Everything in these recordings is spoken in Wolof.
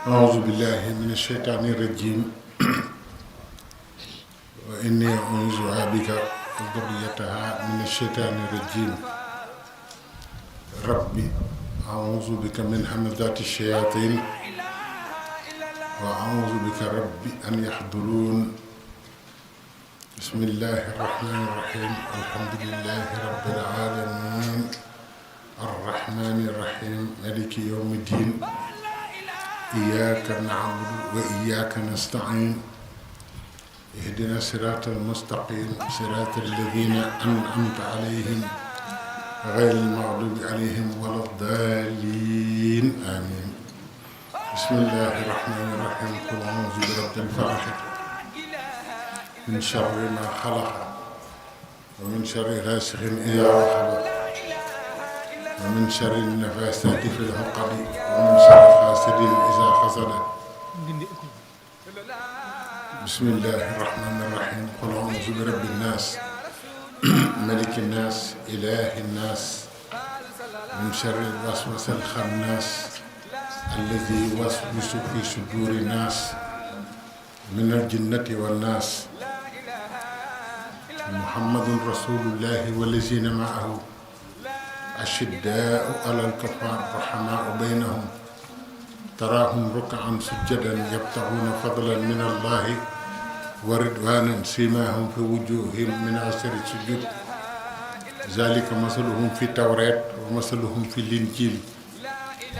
أعوذ بالله من الشيطان الرجيم وإني أعوذ بك وذريتها من الشيطان الرجيم ربي أعوذ بك من همزات الشياطين وأعوذ بك ربي أن يحضرون بسم الله الرحمن الرحيم الحمد لله رب العالمين الرحمن الرحيم مالك يوم الدين إياك نعبد وإياك نستعين اهدنا الصراط المستقيم صراط الذين أنعمت عليهم غير المغضوب عليهم ولا الضالين آمين بسم الله الرحمن الرحيم قل أعوذ برب الفلق من شر ما خلق ومن شر غاسق إذا وقب ومن شر النفاثات في العقد ومن شر حاسد إذا حسد بسم الله الرحمن الرحيم قل أعوذ برب الناس ملك الناس إله الناس من شر الوسواس الخناس الذي يوسوس في صدور الناس من الجنة والناس محمد رسول الله والذين معه أشداء على الكفار رحماء بينهم تراهم ركعا سجدا يبتغون فضلا من الله ورضوانا سيماهم في وجوههم من أثر السجود ذلك مثلهم في التوراة ومثلهم في الإنجيل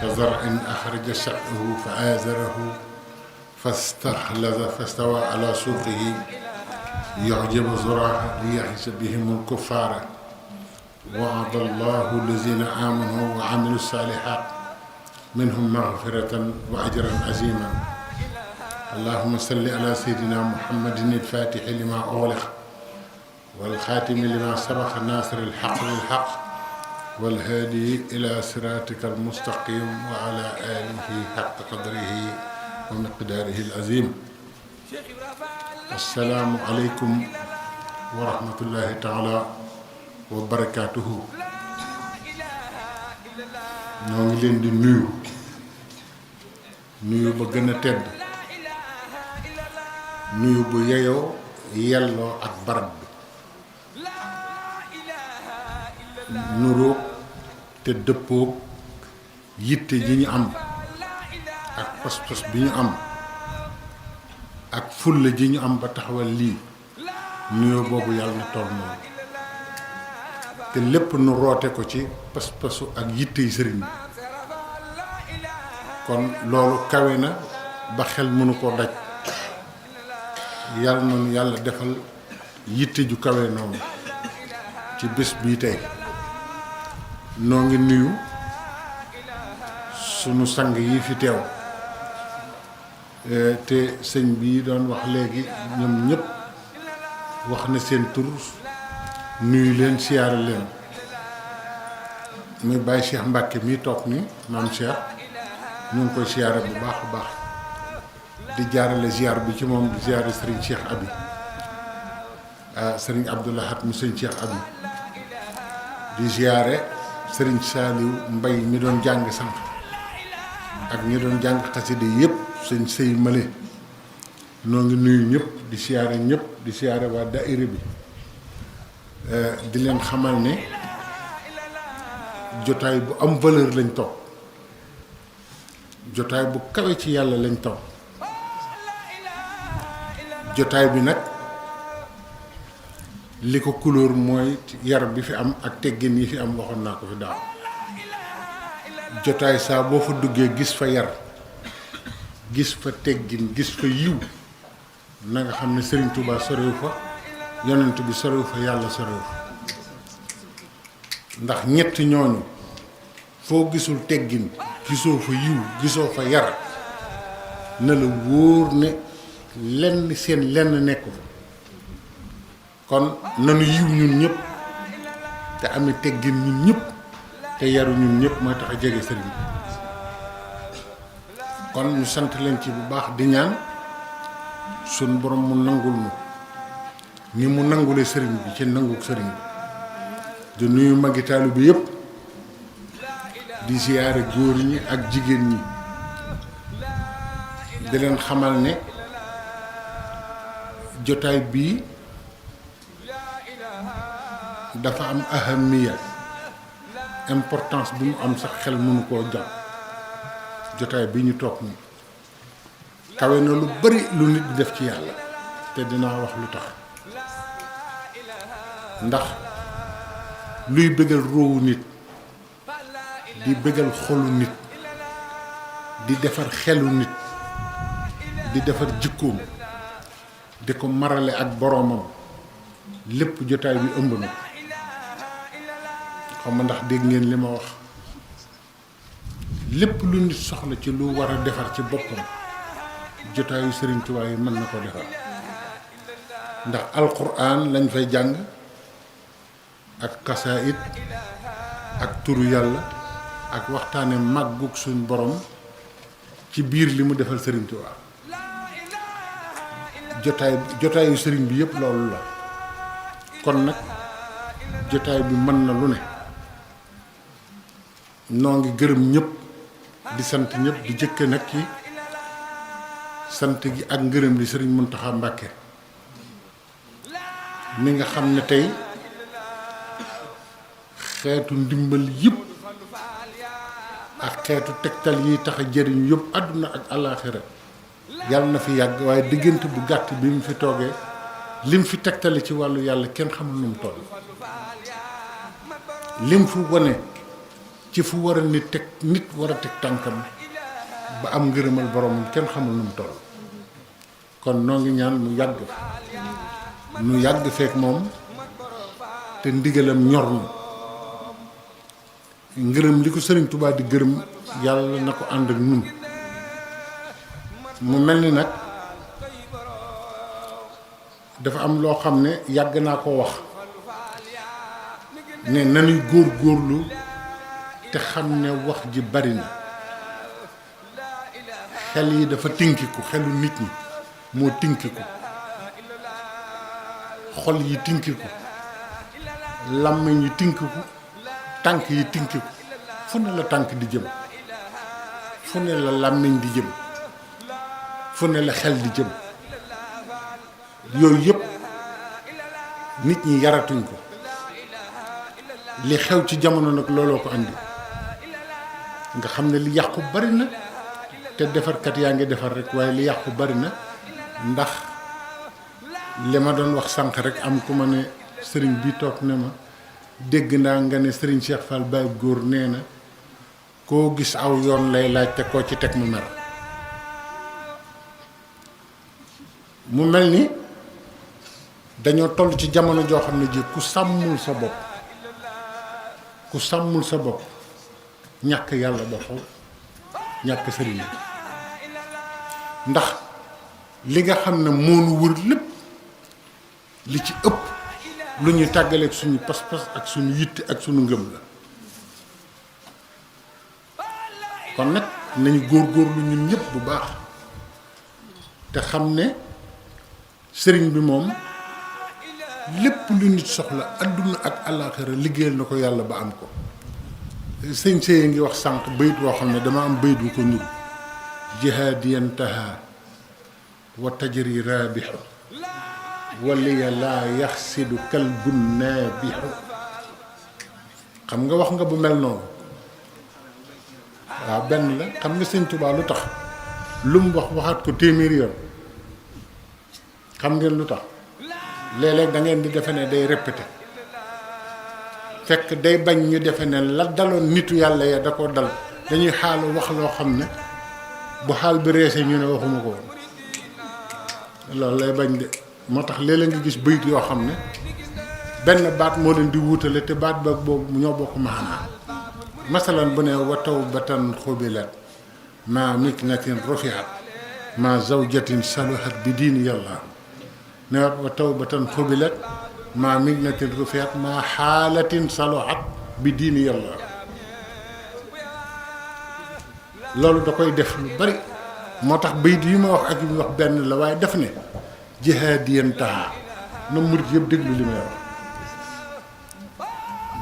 كزرع أخرج شطأه فآزره فاستغلظ فاستوى على سوقه يعجب زراعه ليحس بهم الكفار وعد الله الذين آمنوا وعملوا الصالحات منهم مغفرة وأجرا عظيما اللهم صل على سيدنا محمد الفاتح لما أغلق والخاتم لما سبق الناصر الحق بالحق والهادي إلى صراطك المستقيم وعلى آله حق قدره ومقداره العظيم السلام عليكم ورحمة الله تعالى wa barakaatuhu ñoo ngi leen di nuyu ba gën a tedd nuyu bu yeyoo yelloo ak barab bi nuroog te dëppoog yitte ji ñu am ak pas-pas bi ñu am ak fulla ji ñu am ba taxawal lii nuyoo boobu yàlla na toll noonu te lépp nu roote ko ci pas-pasu ak yitte yi sëriñ bi kon loolu kawe na ba xel mënu koo daj yàlla noonu yàlla defal yitte ju kawe noonu ci bés bii tey noo ngi nuyu sunu sang yi fi teew te sëñ bii doon wax léegi ñoom ñëpp wax na seen tur nuyu leen siyaare leen muy Baye Cheikh Mbacke mii toog ni maam Cheikh ñu ngi koy siyaare bu baax a baax di jaarale ziar bi ci moom di ziare Serigne Cheikh Abi Serigne Abdoulahat mu Serigne Cheikh Abi di ziare Serigne Saliou Mbay mi doon jàng sànq ak ñi doon jàng xaside yëpp sëñ Sey Male noo ngi nuyu ñëpp di siyaare ñëpp di siyaare waa daayira bi di leen xamal ne jotaay bu am valeur lañ toog jotaay bu kawe ci yàlla lañ toog jotaay bi nag li ko couleur mooy yar bi fi am ak teggin yi fi am waxoon naa ko fi daaw jotaay saa boo fa duggee gis fa yar gis fa teggin gis fa yiw na nga xam ne Serigne Touba sorewu fa yonent bi sorewu fa yàlla sorewu fa ndax ñett ñooñu foo gisul teggin gisoo fa yiw gisoo fa yar na la wóor ne lenn seen lenn nekku fa kon nanu yiw ñun ñëpp te amee teggin ñun ñëpp te yaru ñun ñëpp mooy tax a jege sëriñ bi kon ñu sant leen ci bu baax di ñaan suñ borom mu nangul nu ni mu nangulee sëriñ bi ci nanguk sëriñ bi di nuyu magi taalibe bi yëpp di siyaare góor ñi ak jigéen ñi di leen xamal ne jotaay bii dafa am ahamiya importance bi mu am sax xel mënu koo jàpp jotaay bi ñu toog nii kawe na lu bari lu nit di def ci yàlla te dinaa wax lu tax ndax luy bëggal róowu nit di bëggal xolu nit di defar xelu nit di defar jikkoom di ko marale ak boroomam lépp jotaay bi ëmb na xam nga ndax dégg ngeen li ma wax lépp lu nit soxla ci lu war a defar ci boppam jotaayu Sëriñ Tuubaa yi mën na ko defar ndax alquran lañ fay jàng ak xasaayid ak turu yàlla ak waxtaane màggug suñ borom ci biir li mu defal Sëriñ Tuubaa jotaayu sëriñ bi yëpp loolu la kon nag jotaay bi mën na lu ne noo ngi gërëm ñëpp di sant ñëpp di jëkke nag ci sant gi ak ngërëm li Sëriñ Muntaxa Mbàkke mi nga xam ne tey xeetu ndimbal yëpp ak xeetu tegtal yi tax a jëriñ yëpp àdduna ak àllaaxira yàlla na fi yàgg waaye diggante bu gàtt bi mu fi toogee lim fi tegtale ci wàllu yàlla kenn xamul nu mu toll lim fu wane ci fu war a nit war a teg tànkam ba am ngërëmal boromam kenn xamul nu mu toll kon noo ngi ñaan mu yàgg feek moom te ndigalam ñor na ngërëm li ko Sëriñ Tuubaa di gërëm yàlla na ko ànd ak nun mu mel ni nag dafa am loo xam ne yàgg naa ko wax ne nanuy góorlu te xam ne wax ji bari na xel yi dafa tinkiku xelu nit ñi moo tinkiku xol yi tinkiku làmmiñ yi tinkiku tànk yi tinkiku fu ne la tànk di jëm fu ne la làmmiñ di jëm fu ne la xel di jëm yooyu yëpp nit ñi yaratuñ ko li xew ci jamono nag looloo ko andi nga xam ne li yàqu bari na te defarkat yaa ngi defar rek waaye li yàqu bari na ndax li ma doon wax sànq rek am ku ma ne sëriñ bi toog ne ma dégg naa nga ne sëriñ Cheikh Fall Baye góor nee na koo gis aw yoon lay laaj te koo ci teg mu mer mu mel ni dañoo toll ci jamono joo xam ne ji ku sàmmul sa bopp ñàkk yàlla ba faw ñàkk sëriñ ndax li nga xam ne moonu wër lépp li ci ëpp lu ñuy tàggaleeg suñu pas-pas ak suñu yitte ak suñu ngëm la kon nag nañu góorgóorlu ñun ñëpp bu baax te xam ne sëriñ bi moom lépp lu nit soxla adduna ak àllaaxira liggéeyal na ko yàlla ba am ko sëñ Seye ngi wax sànq bayit boo xam ne dama am bayit bu ko ñur jihaadiyan taha wa tajri raabixu waliya laa yaxsidu kalbun naabixu xam nga wax nga bu mel noonu waaw benn la xam nga sëñ Tuubaa lu tax lu mu waxaat ko téeméeri yoon xam ngeen lu tax léeg-léeg da ngeen di defe ne day répété fekk day bañ ñu defe ne la daloon nitu yàlla ya da ko dal dañuy xaalu wax loo xam ne bu xaal bi reesee ñu ne waxuma ko woon loolu lay bañ de moo tax léeg-léeg nga gis bayit yoo xam ne benn baat moo leen di wuutale te baat ba boobu ñoo bokk maanaa masalan bu ne wa tawbatan xubilat ma miknatin rufiat ma zawjatin saluhat bi diini yàlla ne wa tawbatan xubilat ma miknatin rufiat ma xaalatin saluhat bi diini yàlla loolu da koy def lu bari moo tax bayit yi ma wax ak yi mu wax benn la waaye def ne jihaadiyan taha na murit yëpp déglu li may wax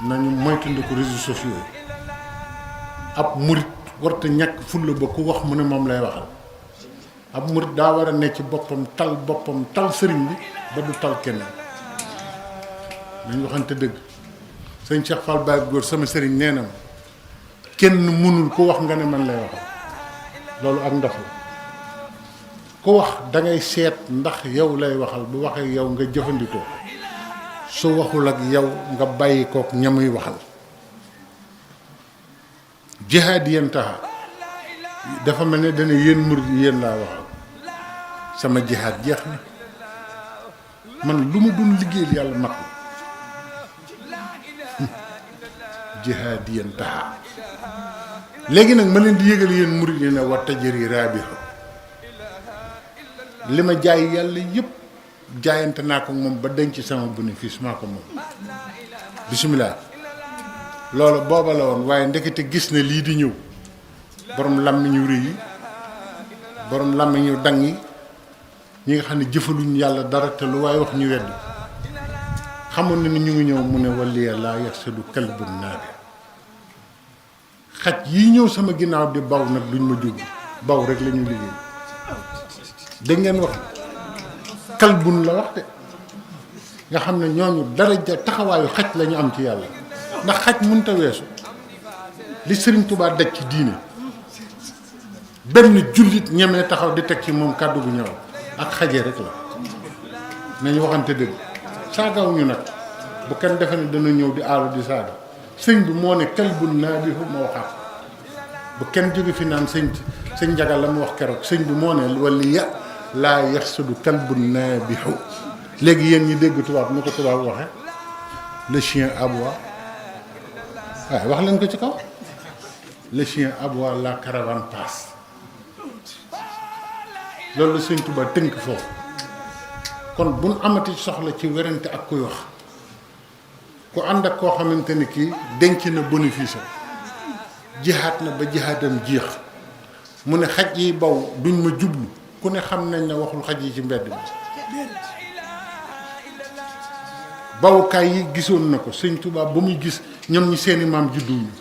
nañu moytandiku réseaux sociaux yi ab murit warta ñàkk fulla ba ku wax mu ne moom lay waxal ab murit daa war a ne ci boppam tal sëriñ bi ba du tal keneen dañ waxante dëgg. sëñ Cheikh Fall Baye góor sama sëriñ nee na ma kenn mënul ku wax nga ne man lay waxal loolu ak ndox la ku wax da ngay seet ndax yow lay waxal bu waxee yow nga jëfandikoo su waxul ak yow nga bàyyi kook ñamuy waxal. jihaad yéen taxa dafa mel ne dana yéen murid yéen laa waxal sama jihaad jeex na man lu ma doon liggéeyal yàlla mat na. jihaad yéen taxa léegi nag ma leen di yëgal yéen murid yi ne wa tajri raabiha li ma jaay yàlla yëpp jaayante naa ko moom ba denc sama bénéfice maa ko moom bisimilah. loolu booba la woon waaye ndekete gis na lii di ñëw borom làmmiñu rëy yi borom làmmiñu dang yi ñi nga xam ne jëfaluñ yàlla dara te lu waaye wax ñu wedd xamoon na ni ñu ngi ñëw mu ne waliya laa yaxsadu kalbun naadi xaj yi ñëw sama ginnaaw di baw nag duñ ma jóg baw rek la ñu liggéey dégg ngeen wax kalbun la wax de nga xam ne ñooñu daraja taxawaayu xaj la ñu am ci yàlla ndax xaj mënta weesu li Sëriñ Tuubaa daj ci diine benn jullit ñemee taxaw di teg ci moom kàddu gu ñëw ak xaje rek la nañu waxante dëgg saagaw ñu nag bu kenn defe ne dana ñëw di aalu di saaga sëñ bi moo ne kalbun naabihu ma waxaat bu kenn jóge fi naan sëñ njagal la mu wax keroog sëñ bi moo ne waliya laa yaxsudu kalbun naabihu léegi yéen ñi dégg tubaab nu ko tubaab waxe le chien aboie waaye wax leen ko ci kaw le chien aboie la caravane passe loolu la sëñ Tuubaa tënk foofu kon bu nu amati soxla ci werante ak kuy wax ku ànd ak koo xamante ni kii denc na bénéfice jihaat na ba jihaatam jeex mu ne xaj yi baw duñ ma jublu ku ne xam nañ ne waxul xaj yi ci mbedd mi bawukaay yi gisoon na ko sëñ Tuubaa ba muy gis ñoom ñi seeni maam judduwuñu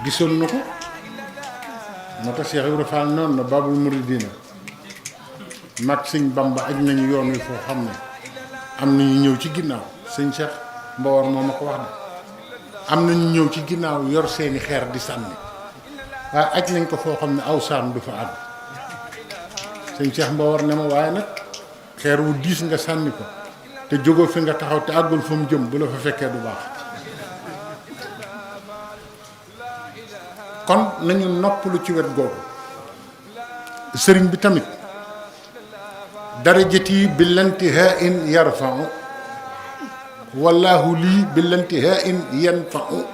gisoon na ko moo tax Cheikh Ibrahima Fall noonu na Babul Mouridina mag sëñ Bamba aj nañu yoon wi foo xam ne am nañu ñëw ci ginnaaw sëñ Cheikh Mbawar moo ma ko wax de am nañu ñëw ci ginnaaw yor seeni xeer di sànni waaye aj nañ ko foo xam ne aw saan du fa àgg sëñ Cheikh Mbawar ne ma waaye nag xeer wu diis nga sànni ko te jógoo fi nga taxaw te àggul fa mu jëm bu la fa fekkee du baax kon nañu noppalu ci wet googu sëriñ bi tamit darajati billantihaa in yarfa'u wallahu lii billantihaa in yanfa'u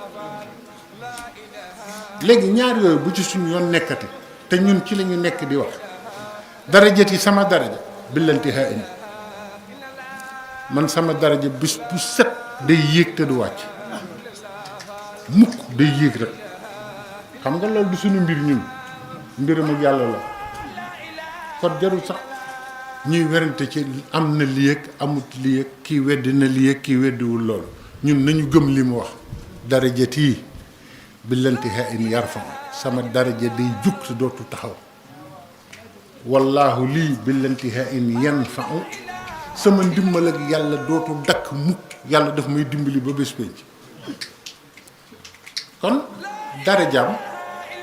léegi ñaar yooyu bu ci suñu yoon nekkati te ñun ci la ñu nekk di wax darajati sama daraja billantihaa in man sama daraja bis bu set day yéeg te du wàcc mukk day yéeg rek xam nga loolu du suñu mbir ñun mbiram ak yàlla la kon jarul sax ñuy werante ci am na lii ak amut lii ak kii weddi na lii ak kii weddiwul loolu ñun nañu gëm li mu wax darajati billantihaa in yarfa sama daraja day jug te dootu taxaw wallaahu lii billantihaa in yanfa'u sama ndimbal ak yàlla dootu dakk mukk yàlla daf may dimbali ba bés penc kon darajaam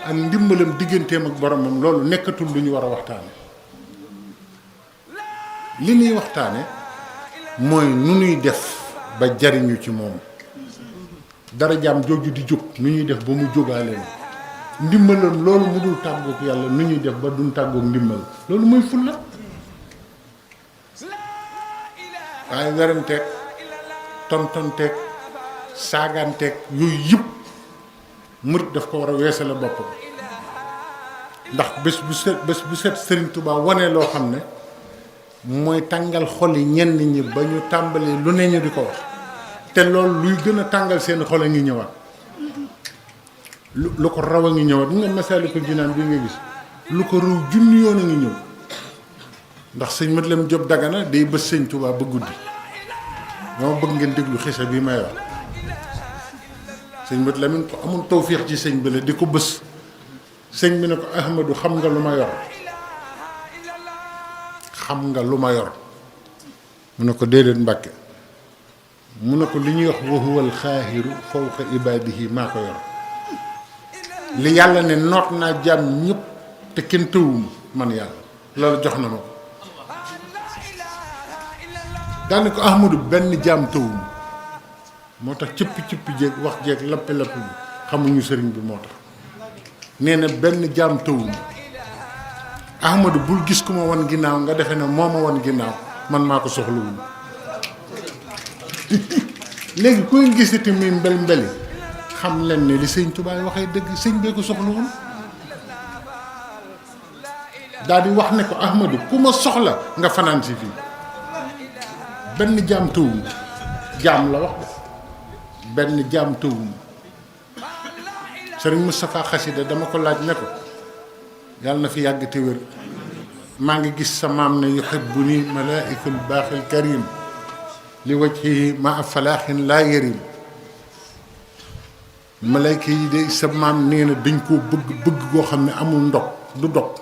ak ndimbalam digganteem ak boromam loolu nekkatul lu ñu war a waxtaane li ñuy waxtaane mooy nu ñuy def ba jariñu ci moom darajaam jooju di jóg nu ñuy def ba mu jógaaleen ndimbalam loolu mu dul tàggoog yàlla nu ñuy def ba duñ tàggoog ndimbal loolu mooy fulla waaye weranteeg tontonteeg saaganteeg yooyu yëpp murit daf ko war a weesale boppam ndax bés bu set Sëriñ Tuubaa wane loo xam ne mooy tàngal xol yi ñenn ñi ba ñu tàmbalee lu ne ñu di ko wax te loolu luy gën a tàngal seen xol a ngi ñëwaat lu ko raw a ngi ñëwaat nga Masaalikul Jinaan bi nga gis lu ko raw junni yoon a ngi ñëw ndax sëñ Mat Lamin Jóob Dagana day bés Sëñ Tuubaa ba guddi dama bëgg ngeen déglu xisa bi may wax sëñ Mat Lamin ko amul tawféex ci sëñ bi la di ko bés sëñ bi ne ko Ahmadu xam nga lu ma yor xam nga lu ma yor mu ne ko déedéet Mbàkke mu ne ko li ñuy wax wa huwal xaahiru fawqa ibaadihi maa ko yor li yàlla ne noot naa jàmm ñëpp te kenn tëwuma man yàlla loolu jox na ma ko daane ko Ahmadu benn jaam tëwuma moo tax cëppi jéeg wax jeeg lappi bi xamuñu sëriñ bi moo tax nee na benn jaam tëwuma Ahmadu bul gis ku ma wan ginnaaw nga defe ne moo ma wan ginnaaw man maa ko soxlawul léegi koy gisati muy mbeli xam leen ne li sëñ Tuubaa waxee dëgg sëñ bee ko soxlawul daal di wax ne ko Ahmadu ku ma soxla nga fanaan si fii benn jaam tëwuma jaam la wax de benn jaam tëwuma sëriñ Moustapha Xasida dama ko laaj ne ko yàlla na fi yàgg te wér maa ngi gis sa maam ne yuhibbuni malaaikul baaxil karim li wajhihi ma falaaxin laa yarim malayka yi de sa maam nee na dañ koo bëgg goo xam ne amul ndog du dog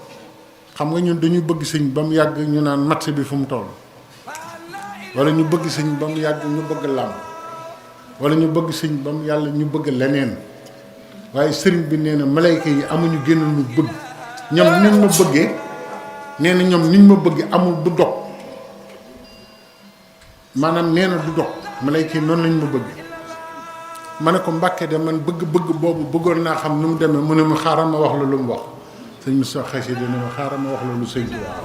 xam nga ñun dañu bëgg sëñ ba mu yàgg ñu naan match bi fu mu toll wala ñu bëgg sëñ ba mu yàgg ñu bëgg làmb wala ñu bëgg sëñ ba mu yàlla ñu bëgg leneen waaye sëriñ bi nee na malayka yi amuñu génn lu bëgg ñoom niñ ma bëggee nee na ñoom niñ ma bëggee amul du dog maanaam nee na du dog malayka yi noonu lañ ma bëggee ma ne ko Mbàkke de man bëgg boobu bëggoon naa xam nu mu demee mu ne ma xaaral ma wax la lu mu wax sëñ Moussa Xasida ne ma xaaral ma wax la lu sëñ bi wax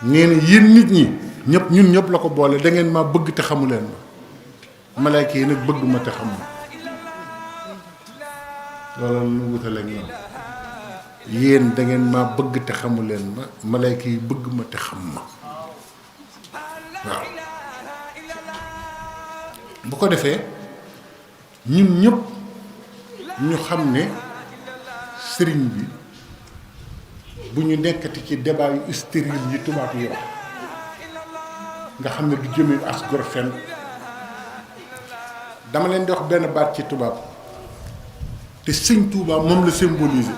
nee na yéen nit ñi ñëpp ñun ñëpp la ko boole da ngeen maa bëgg te xamu leen ma malayka yi nag bëgg ma te xam ma loolu nu wutale ak ñoom yéen da ngeen maa bëgg te xamu leen ma malayka yi bëgg ma te xam ma waaw bu ko defee ñun ñëpp ñu xam ne sëriñ bi bu ñu nekkati ci débat yu stérile yi tubaab yi wax nga xam ne du jëmee as gor fenn dama leen di wax benn baat ci tubaab te sëñ Touba moom la symboliser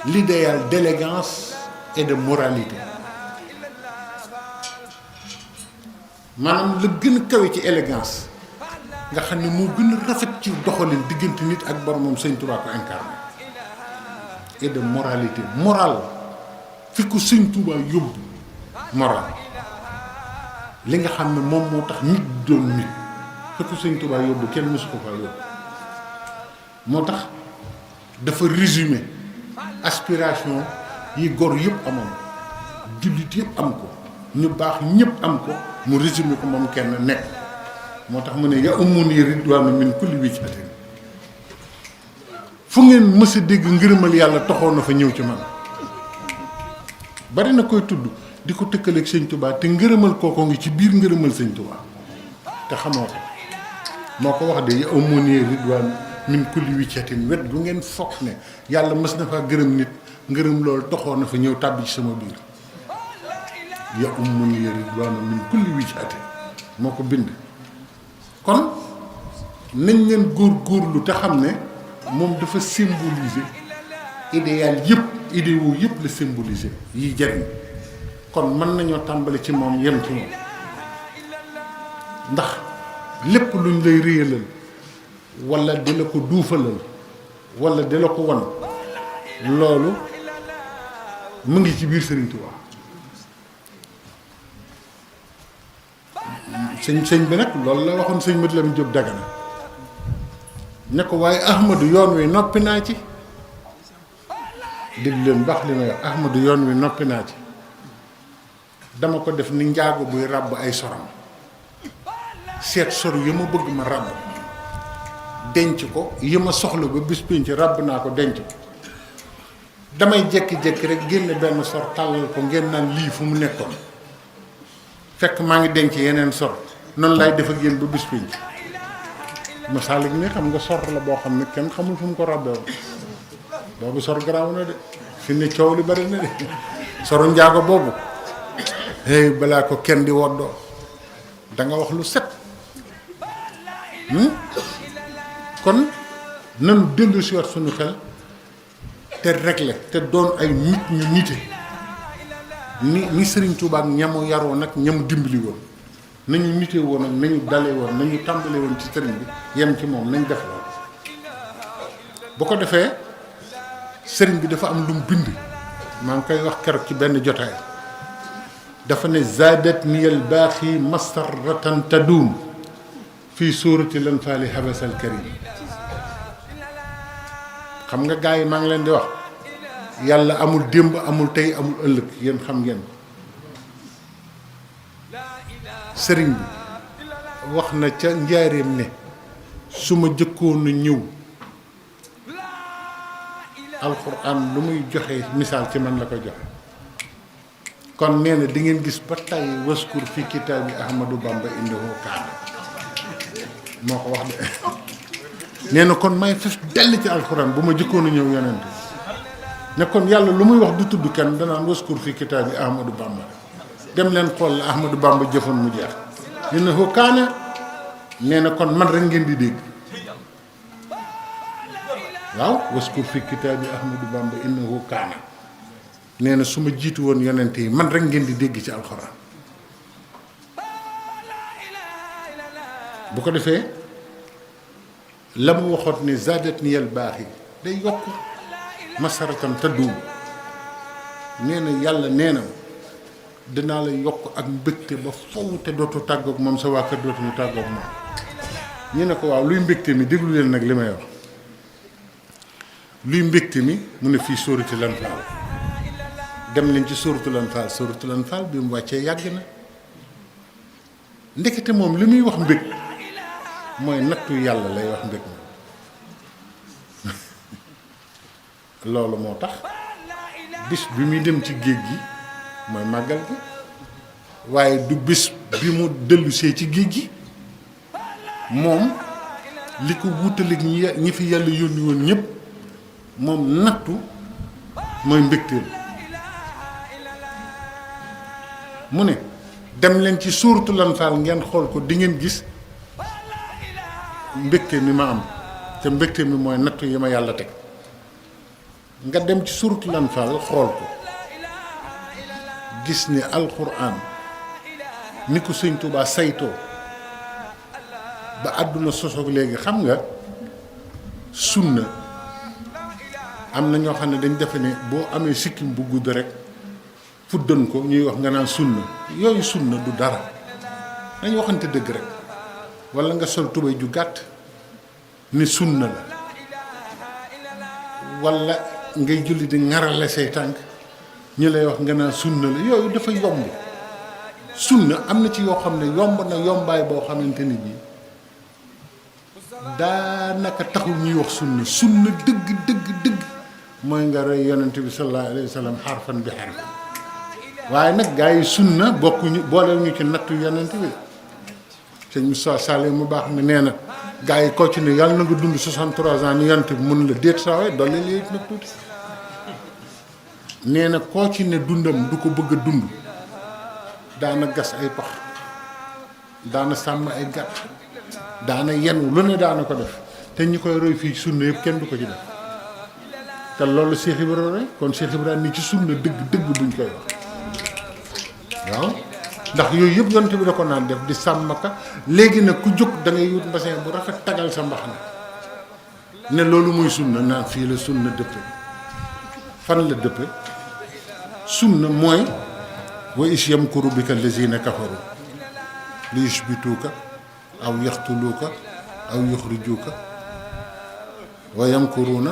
l'idéal d'élégance et de moralité maanaam la gën a kawe ci élégance nga xam ne moo gën a rafet ci doxalin diggante nit ak boromam sëñ Touba ko incarné et de moralité morale fi ko sëñ Touba yóbbu moral li nga xam ne moom moo tax nit doon nit fi ko sëñ Touba yóbbu kenn mësu ko fa yóbbu moo tax dafa résumé aspiration yi gor yëpp amoon jullit yëpp am ko ñu baax ñëpp am ko mu résumé ko moom kenn nekk moo tax mu ne ya umuni ridwaanu min kulli wijhatin fu ngeen mës a dégg ngërëmal yàlla toxoon na fa ñëw ci man bari na koy tudd di ko tëkkaleeg sëñ Touba te ngërëmal kookoo ngi ci biir ngërëmal sëñ Touba te xamoo ko moo ko wax de ya umuni ridwaanu min kulli wijhatin wet gu ngeen foog ne yàlla mës na faa gërëm nit ngërëm loolu toxoon na fa ñëw tàbbi ci sama biir ya umuni ridwaanu min kulli wijhatin moo ko bind kon nañ leen góorgóorlu te xam ne moom dafa symboliser idéal yëpp idéaux yëpp la symboliser yi jariñ kon mën nañoo tàmbali ci moom yem ci moom ndax lépp luñ lay réyalal wala di la ko duufalal wala di la ko wan loolu mu ngi ci biir Sëriñ Tuubaa sëñ bi nag loolu la waxoon sëñ Mat Lamin Jóob Dagana ne ko waaye Ahmadu yoon wi noppi naa ci dégg leen baax li may wax Ahmadu yoon wi noppi naa ci dama ko def ni njaago buy ràbb ay soram seet sor yi ma bëgg ma ràbb denc ko yi ma soxla ba bis pénc ràbb naa ko denc ko damay jékki-jékki rek génne benn sor tàllal ko ngeen naan lii fu mu nekkoon fekk maa ngi denc yeneen sor noonu lay def ak yéen ba bis pénc Masalik ne xam nga sor la boo xam ne kenn xamul fu mu ko ràbbee woon boobu sor garaaw na de fi ne coow li bari na de soru njaago boobu hey balaa ko kenn di woddoo da nga wax lu set kon nanu dellu si waat suñu xel te régler te doon ay nit ñu nite ni Serigne Touba ak ñamu yaroo nag ñamu dimbali woon nañu nite woon ak nañu dale woon nañu tàmbale woon ci sëriñ bi yem ci moom nañ def loolu bu ko defee sëriñ bi dafa am lu mu bind maa ngi koy wax keroog ci benn jotaay dafa ne zadat niyal baaxi masarratan tadum fii suurati lan faali habasal karim xam nga gars yi maa ngi leen di wax yàlla amul démb amul tey amul ëllëg yéen xam ngeen sëriñ bi wax na ca njaareem ne su ma jëkkoon a ñëw alxuraan lu muy joxe misaal ci man la ko joxe kon nee na di ngeen gis ba tey waskur fi kitaabi Ahmadou Bamba indahu kaana moo ko wax de nee na kon may fes dell ci alxuraan bu ma jëkkoon a ñëw yonent ne kon yàlla lu muy wax du tudd kenn danaan waskur fi kitaabi Ahmadou Bamba dem leen xool la Ahmadou Bamba jëfoon mu jeex innahu kaana nee na kon man rek ngeen di dégg waaw waskur fi kitaabi Ahmadou Bamba innahu kaana nee na su ma jiitu woon yonent yi man rek ngeen di dégg ci alxuraan bu ko defee la mu waxoon ne zadat niyal baax yi day yokk masaratan tadduum nee na yàlla nee na dinaa la yokk ak mbégte ba faw te dootu tàggoog moom sa waa kër dootuñu tàggoog moom ñu ne ko waaw luy mbégte mi déglu leen nag li may wax luy mbégte mi mu ne fii sóoratul Anfaal dem leen ci sóoratul Anfaal bi mu wàccee yàgg na ndekete moom li muy wax mbég mooy nattu yàlla lay wax mbég ma loolu moo tax bis bi muy dem ci géej gi mooy màggal gi waaye du bis bi mu dellusee ci géej gi moom li ko wutalik ñi fi yàlla yónni woon ñëpp moom nattu mooy mbégteel mu ne dem leen ci suuratul Anfaal ngeen xool ko di ngeen gis mbégte mi ma am te mbégte mi mooy nattu yi ma yàlla teg nga dem ci suuratul Anfaal xool ko gis ni alxuraan ni ko sëñ Tuubaa saytoo ba àdduna sosoog léegi xam nga sunna am na ñoo xam ne dañ defe ne boo amee sikkim bu gudd rek fuddan ko ñuy wax nga naan sunna yooyu sunna du dara dañ waxante dëgg rek walla nga sol tubéy ju gàtt ni sunna la walla ngay julli di ŋarale say tànk ñi lay wax nga naan sunna la yooyu dafa yomb sunna am na ci yoo xam ne yomb na yombaay boo xamante ni bii daanaka taxul ñuy wax sunna dëgg dëgg dëgg mooy nga rey yonent bi sallallahu alayhi wa sallam xarfan bi xarfan waaye nag gaa yi sunna bokkuñu booleel ñu ci nattu yonent bi sëñ Moussa Sall mu baax mi nee na gaa yi koo ci ne yàlla na nga dund 63 ans ni yonent bi mun la déet saa waay dolli lii nag tuuti nee na koo ci ne dundam du ko bëgg a dund daana gas ay pax daana sàmm ay gàtt daana yenu lu ne daana ko def te ñi koy roy fii sunna yëpp kenn du ko ci def te loolu Cheikh Ibrahima rek kon Cheikh Ibrahima ni ci sunna dëgg dëgg buñ koy wax waaw ndax yooyu yëpp yonent bi da ko naan def di sàmm ka léegi nag ku jóg da ngay wut mbasin bu rafet tagal sa mbaxana ne loolu muy sunna naan fii la sunna dëppe fan la dëppe sunna mooy wa is yamkuru bika allazina kafaru li yushbituuka aw yaxtuluuka aw yuxrijuuka wa yamkuruuna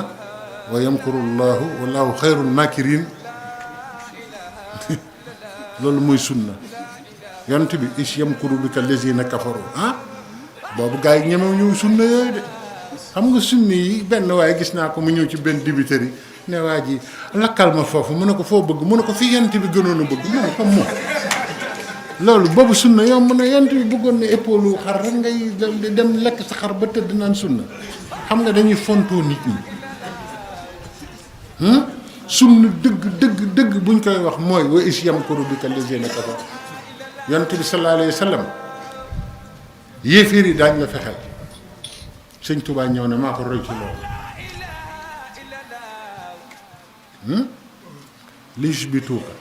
wa yamkuru llaahu wallaahu xayrul maakirin loolu mooy sunna yonent bi is yamkuru bika allazina kafaru boobu gars yi ñemew ñëw sunna yooyu de xam nga sunni yi benn waaye gis naa ko mu ñëw ci benn dibiteri yi ne waa ji lakkal ma foofu mu ne ko foo bëgg mu ne ko fi yonent bi gënoon a bëgg mu ne ko moom loolu boobu sunna yomb na yonent bi bëggoon ne épaule xar rek ngay dem lekk sa xar ba tëdd naan sunna xam nga dañuy fontoo nit ñi sunna dëgg dëgg dëgg buñ koy wax mooy wa is yamkuru bika allazina kafaru yonent bi sallallahu alayhi wa sallam yéeféer yi daañ la fexeel sëñ Tuubaa ñëw ne maa ko roy ci loolu li yushbituuka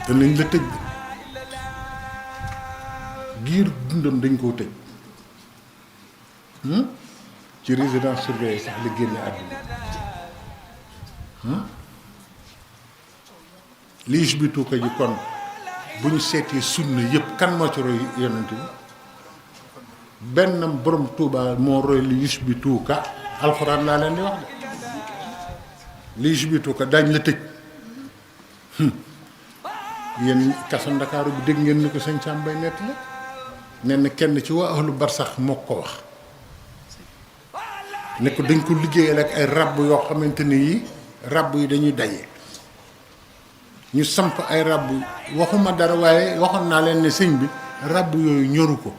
danañ la tëj giir dundam dañ koo tëj ci résidence surveillée sax la génne àdduna liis bi tuuka ji kon bu ñu seetee sunna yëpp kan moo ci roy yonent bi benn borom Tuuba moo roy liis bi tuuka alxuraan laa leen di wax de liis bi tuuka daañ la tëj yéen kaso Ndakaaru bi dégg ngeen ni ko sëñ Sàmbay nett la nee na kenn ci waa ahlu barsax moo ko wax ne ko dañ ko liggéeyal ak ay ràbb yoo xamante ni yi ràbb yi dañuy daje ñu samp ay ràbb waxuma dara waaye waxoon naa leen ne sëñ bi ràbb yooyu ñoru ko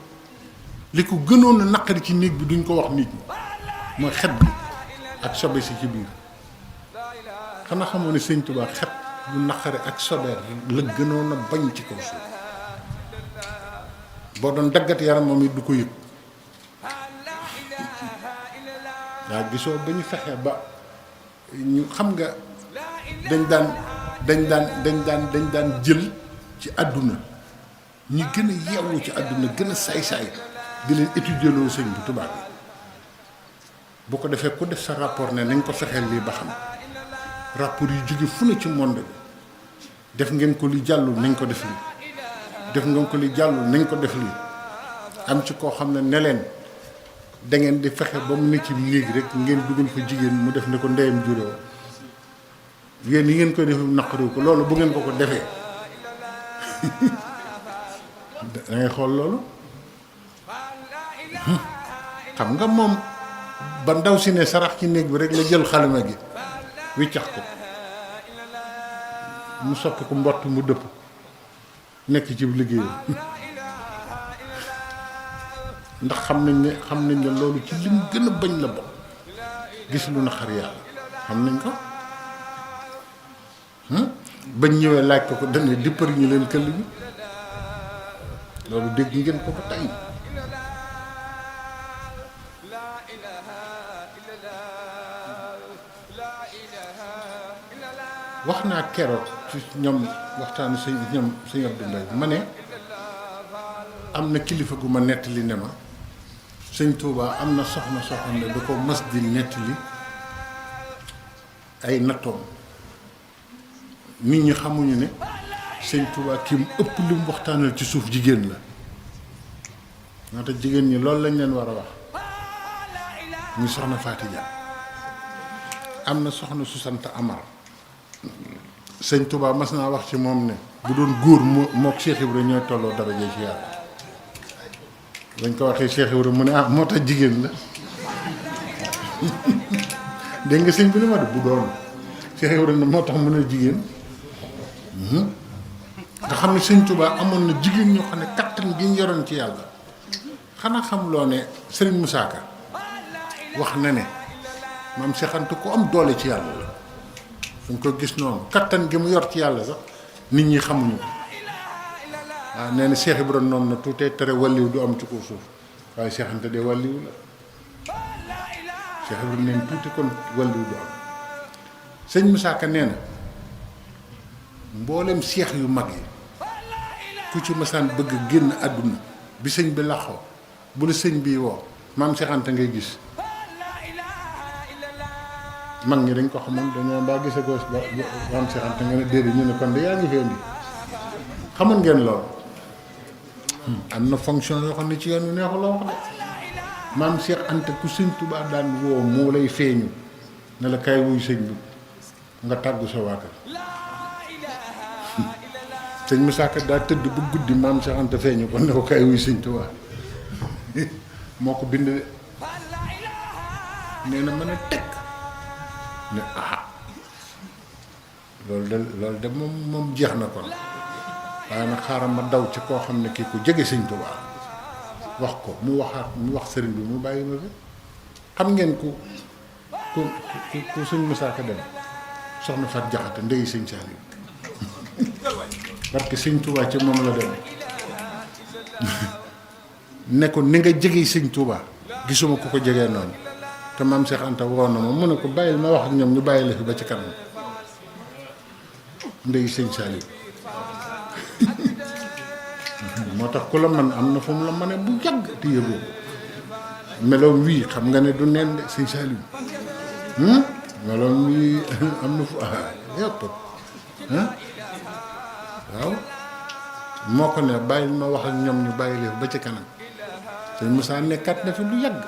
li ko gënoon a naqari ci néeg bi duñ ko wax nit ñi mooy xet bi ak sobe si ci biir xanaa xamoo ne sëñ Tuubaa xet bu naqari ak sobe la gënoon a bañ ci kaw suuf boo doon daggat yaram moom it du ko yëg waaw gisoo ba ñu fexe ba ñu xam nga dañ daan jël ci àdduna ñi gën a yeewu ci àdduna gën a saay-saay di leen étudier loo sëñ bi tubaab bi bu ko defee ku def sa rapport ne nañ ko fexeel lii ba xam rapport yu jóge fu ne ci monde bi def ngeen ko li jàllul nañ ko def lii def ngeen ko li jàllul nañ ko def lii am ci koo xam ne leen da ngeen di fexe ba mu ne ci néeg rek ngeen dugal fa jigéen mu def ne ko ndeyam juróom yéen yi ngeen koy def naqariw ko loolu bu ngeen ko defee da ngay xool loolu xam nga moom ba ndaw si ne sarax ci néeg bi rek la jël xalima gi wiccax ko mu soppi ko mbott mu dëpp nekk ci liggéeyam ndax xam nañ ne loolu ci lim gën a bañ la bokk gis lu na xar yàlla xam nañ ko bañ ñëwee laaj ko dana dippari ñu leen këll bi loolu dégg ngeen ko ba tey wax naa keroog ci ñoom waxtaanu sëñ Abdou Mbaye ma ne am na kilifa gu ma nettali ne ma sëñ Touba am na soxna soo xam ne da ko mas di nettali ay nattoom nit ñi xamuñu ne sëñ Touba kii mu ëpp li mu waxtaanal ci suuf jigéen la moo tax jigéen ñi loolu lañ leen war a wax ñu soxna Faati Dia am na soxna su sant Amar sëñ Touba mas naa wax ci moom ne bu doon góor mook Cheikh Ibrahima ñooy tolloo daraja ci yàlla dañ ko waxee Cheikh Ibrahima mu ne moo tax jigéen la dégg nga sëñ bi ni ma def bu doon Cheikh Ibrahima moo tax mu ne jigéen nga xam ne sëñ Touba amoon na jigéen ñoo xam ne kattan gi ñu yoroon ci yàlla xanaa xam loo ne Serigne Moussa Ka wax na ne maam Cheikh Anta ku am doole ci yàlla la dañ ko gis noonu kattan gi mu yor ci yàlla sax nit ñi xamuñu ko waaw nee na Cheikh Ibrahima noonu na tuutee tere wàlliw du am ci kaw suuf waaye Cheikh Anta de wàlliw la Cheikh Ibrahima neen tuuti kon wàlliw du am sëñ Moussa Ka nee na mboolem seex yu mag yi ku ci masaan bëgg génn àdduna bi sëñ bi laxoo bu la sëñ bi woo maam Cheikh Anta ngay gis mag ñi dañ ko xamoon dañoo mbaa gise ko ba maam Cheikh Anta nga ne déedéet ñu ne kon de yaa ngi fi indi xamoon ngeen loolu am na fonction yoo xam ne ci yoon wi neexu la wax de maam Cheikh Anta ku sëñ Tuubaa daan woo moo lay feeñu ne la kay wuy sëñ bi nga tàggu sa waa kër sëñ Moussa Ka daa tëdd bu guddi maam Cheikh Anta feeñu kon ne ko kay wuy sëñ Tuubaa moo ko bind de nee na mën a teg ne loolu de moom jeex na kon waaye nag xaaral ma daw ci koo xam ne kii ku jege sëñ Tuubaa wax ko mu wax sëriñ bi mu bàyyi ma fi xam ngeen ku sëñ Moussa Ka dem soxna Fat Jaxate ndey sëñ Saliou parce que sëñ Tuubaa ci moom la dem ne ko ni nga jege sëñ Tuubaa gisuma ku ko jegee noonu te maam Cheikh Anta woon na ma mu ne ko bàyyil ma wax ak ñoom ñu bàyyi la fi ba ci kanam ndey sëñ Saliou moo tax ku la man am na fu mu la mane bu yàgg te yëgoo meloom wii xam nga ne du neen de sëñ Saliou meloom wii am na fu yëpp waaw moo ko ne bàyyil ma wax ak ñoom ñu bàyyi leen ba ci kanam sëñ Moussa nekkat na fi lu yàgg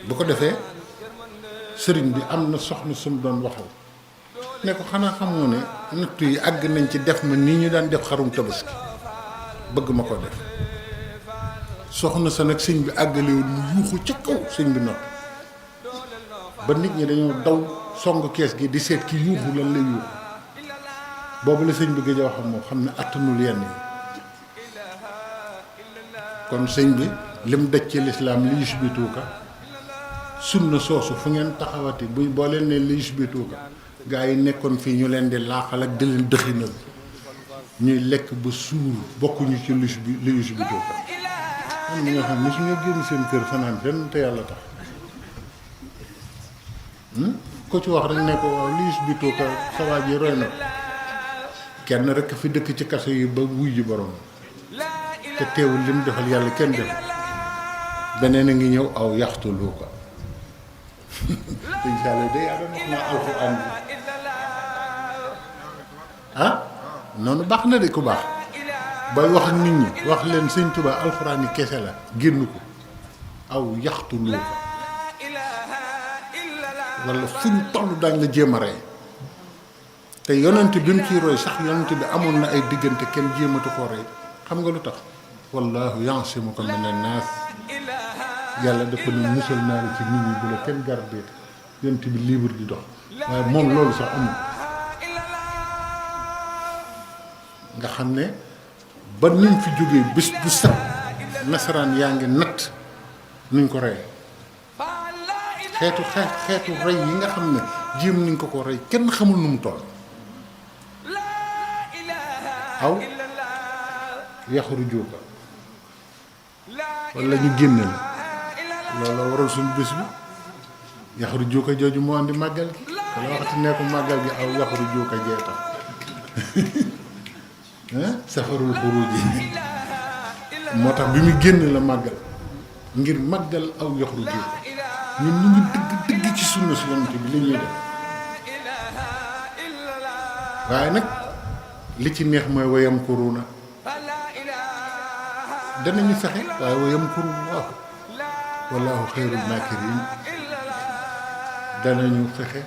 bu ko defee sëriñ bi am na soxna sum doon waxal ne ko xanaa xamoo ne nattu yi àgg nañ ci def ma nii ñu daan def xarum tabaski bëgg ma ko def soxna sa nag sëñ bi àggalewul mu yuuxu ca kaw sëñ bi noppi ba nit ñi dañoo daw song kees gi di seet ki yuuxu lan lay yuuxu boobu la sëñ bi gëj a wax ak moom xam ne attanul yenn yi kon sëñ bi lim daj ci lislaam li yusbituuka sunna soosu fu ngeen taxawati bu boo leen ne li yusbituuka gaa yi nekkoon fii ñu leen di laaxal ak di leen dëxinal ñuy lekk ba suur bokkuñu ci li yusbituuka am na ñoo xam ne suñu génn seen kër fanaan fenn te yàlla tax ko ci wax rek ne ko waaw li yusbituuka sa waa ji roy na kenn rek fi dëkk ci kaso yi ba wuy ji borom te teewul lim defal yàlla kenn def beneen a ngi ñëw aw yaxtulu ko incha allah day yaa doon wax naa alxuraan bi noonu baax na de ku baax booy wax ak nit ñi wax leen sëñ Tuubaa alxuraan yi kese la génn ko aw yaxtulu ko wala fu ñu toll daañ la jéem a rey te yonent bi mu ciy roy sax yonent bi amoon na ay diggante kenn jéematu koo rey xam nga lu tax wallaahu yaasimuka mina naas yàlla dafa ne musal naa la ci nit ñi bu la kenn gardé yonent bi libre di dox waaye moom loolu sax amul nga xam ne ba ni mu fi jógee bés bu set nasaraan yaa ngi natt nuñ ko rey xeetu rey yi nga xam ne jéem nañ ko rey kenn xamul nu mu toll aw yaxuru jóoka wala ñu génne la loolu waral suñu bés bi yaxuru jóoka jooju moo andi màggal gi wala waxati ne ko màggal gi aw yaxuru jóoka jee tax safarul xuruji moo tax bi mu génn la màggal ngir màggal aw yaxuru jóoka ñun ñu ngi dëgg ci sunna si yonent bi li ñuy def waaye nag li ci neex mooy wayam kuruna danañu fexe waaye wayam kuruna wallaahu xayrul maakirin danañu fexe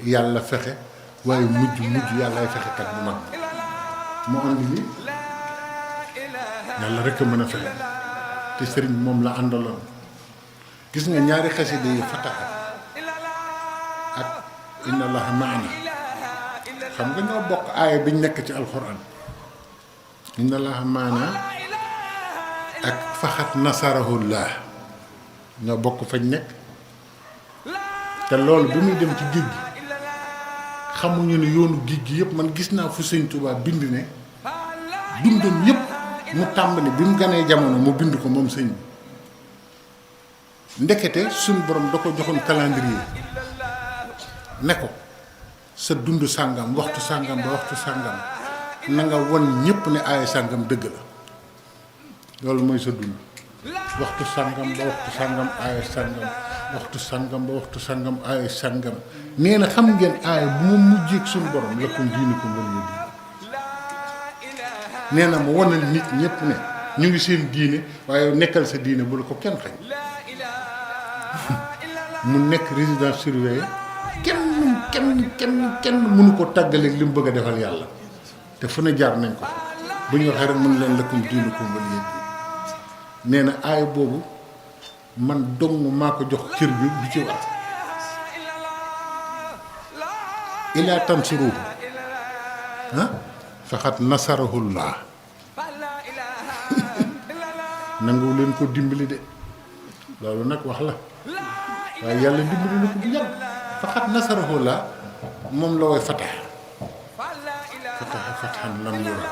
yàlla fexe waaye mujj yàllaay fexe kat bu mag mu andi li yàlla rek a mën a fexe te sëriñ moom la àndaloon gis nga ñaari xasida yi fataxa ak inna allaha maana xam nga ñoo bokk aaya biñ nekk ci alxuraan inna allaha maana ak faxat nasarahullah ñoo bokk fañ nekk te loolu bi muy dem ci géej gi xamuñu ne yoonu géej gi yëpp man gis naa fu sëñ Tuubaa bind ne dundam yëpp mu tàmbali bi mu ganee jamono mu bind ko moom sëñ bi ndekete suñ borom da ko joxoon calendrier ne ko sa dund sàngam waxtu sàngam ba waxtu sàngam na nga won ñëpp ne aaya sàngam dëgg la loolu mooy sa dund waxtu sàngam ba waxtu sàngam aaya sàngam waxtu sàngam ba waxtu sàngam aaya sàngam nee na xam ngeen aaya bu ma mujjeeg suñ borom lakum diinukum waliya diin nee na ma wanal nit ñëpp ne ñu ngi seen diine waaye nekkal sa diine bu la ko kenn xañ mu nekk résidence surveillée kenn mënu ko tàggaleeg li mu bëgg a defal yàlla te fu ne jaar nañ ko bu ñu waxee rek mën leen lakum diinukum waliya diin nee na aaya boobu man dong maa ko jox cër bi du ci wax ilaa tansuruhu faxat nasarahullah nangu leen ko dimbali de loolu nag wax la waaye yàlla dimbali na ko bu yàgg faxat nasarahullah moom la way fatax fatxan lam yura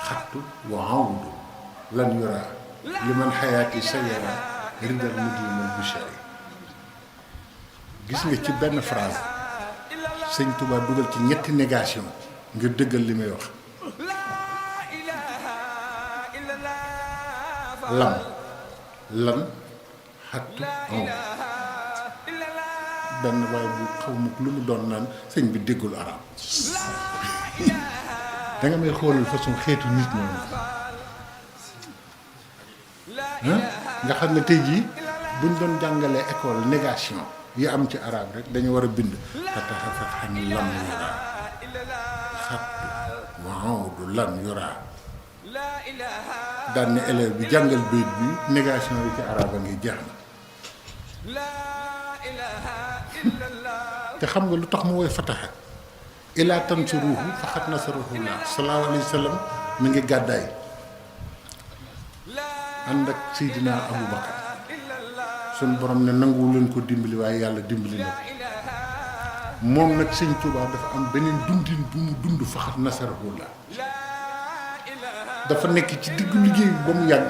xattu wa awdu lan yura liman xayaati sayara ridal mudimal bushari gis nga ci benn phrase sëñ Touba dugal ci ñetti négation ngir dëggal li may wax lam lan xattu aw benn waaye bu xaw ma lu mu doon naan sëñ bi déggul arab da nga may xoolal façon xeetu nit ñoom nga xam ne tey jii buñ doon jàngalee école négation yi am ci arabe rek dañu war a bind fataxa fatxan lam yura xattu waaw du lan yura daan ne élève bi jàngal bayit bi négation yi ci arabe a ngi jeex na te xam nga lu tax mu woy fataxa ilaa tansuruhu faqad nasarahullah sallallahu alayhi wa sallam mi ngi gàddaay ànd ak Seydina Aboubacar suñ borom ne nanguwu leen ko dimbali waaye yàlla dimbali na ko moom nag sëñ Tuubaa dafa am beneen dundin bu mu dund faqad nasarahullah dafa nekk ci diggu liggéey ba mu yàgg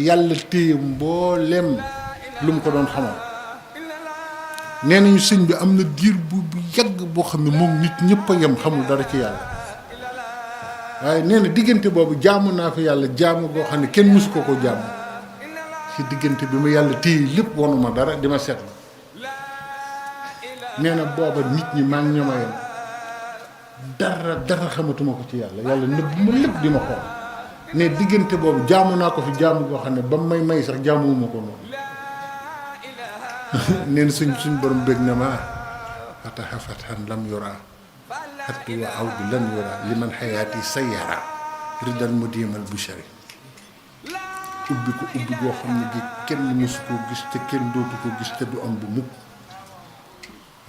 yàlla téye mbooleem lu mu ko doon xamal nee nañu sëñ bi am na diir bu yàgg boo xam ne moom nit ñëpp a yem xamul dara ci yàlla waaye nee na diggante boobu jaamu naa fi yàlla jaamu boo xam ne kenn mësu ko jaamu ci diggante bi ma yàlla téye lépp wanuma dara di ma seetlu nee na booba nit ñi maa ngi ñooma yem dara xamatuma ko ci yàlla yàlla nëbb ma lépp di ma xool ne diggante boobu jaamu naa ko fi jaamu boo xam ne ba may sax jaamuwuma ko noonu nee na suñ borom bég na ma fataha fathan lam yura xattu wa awdu lan yura li man xayaati sayara ridan mudimal bushari ubbi ko ubbi goo xam ne gi kenn mësu koo gis te kenn dootu ko gis te du am bu mukk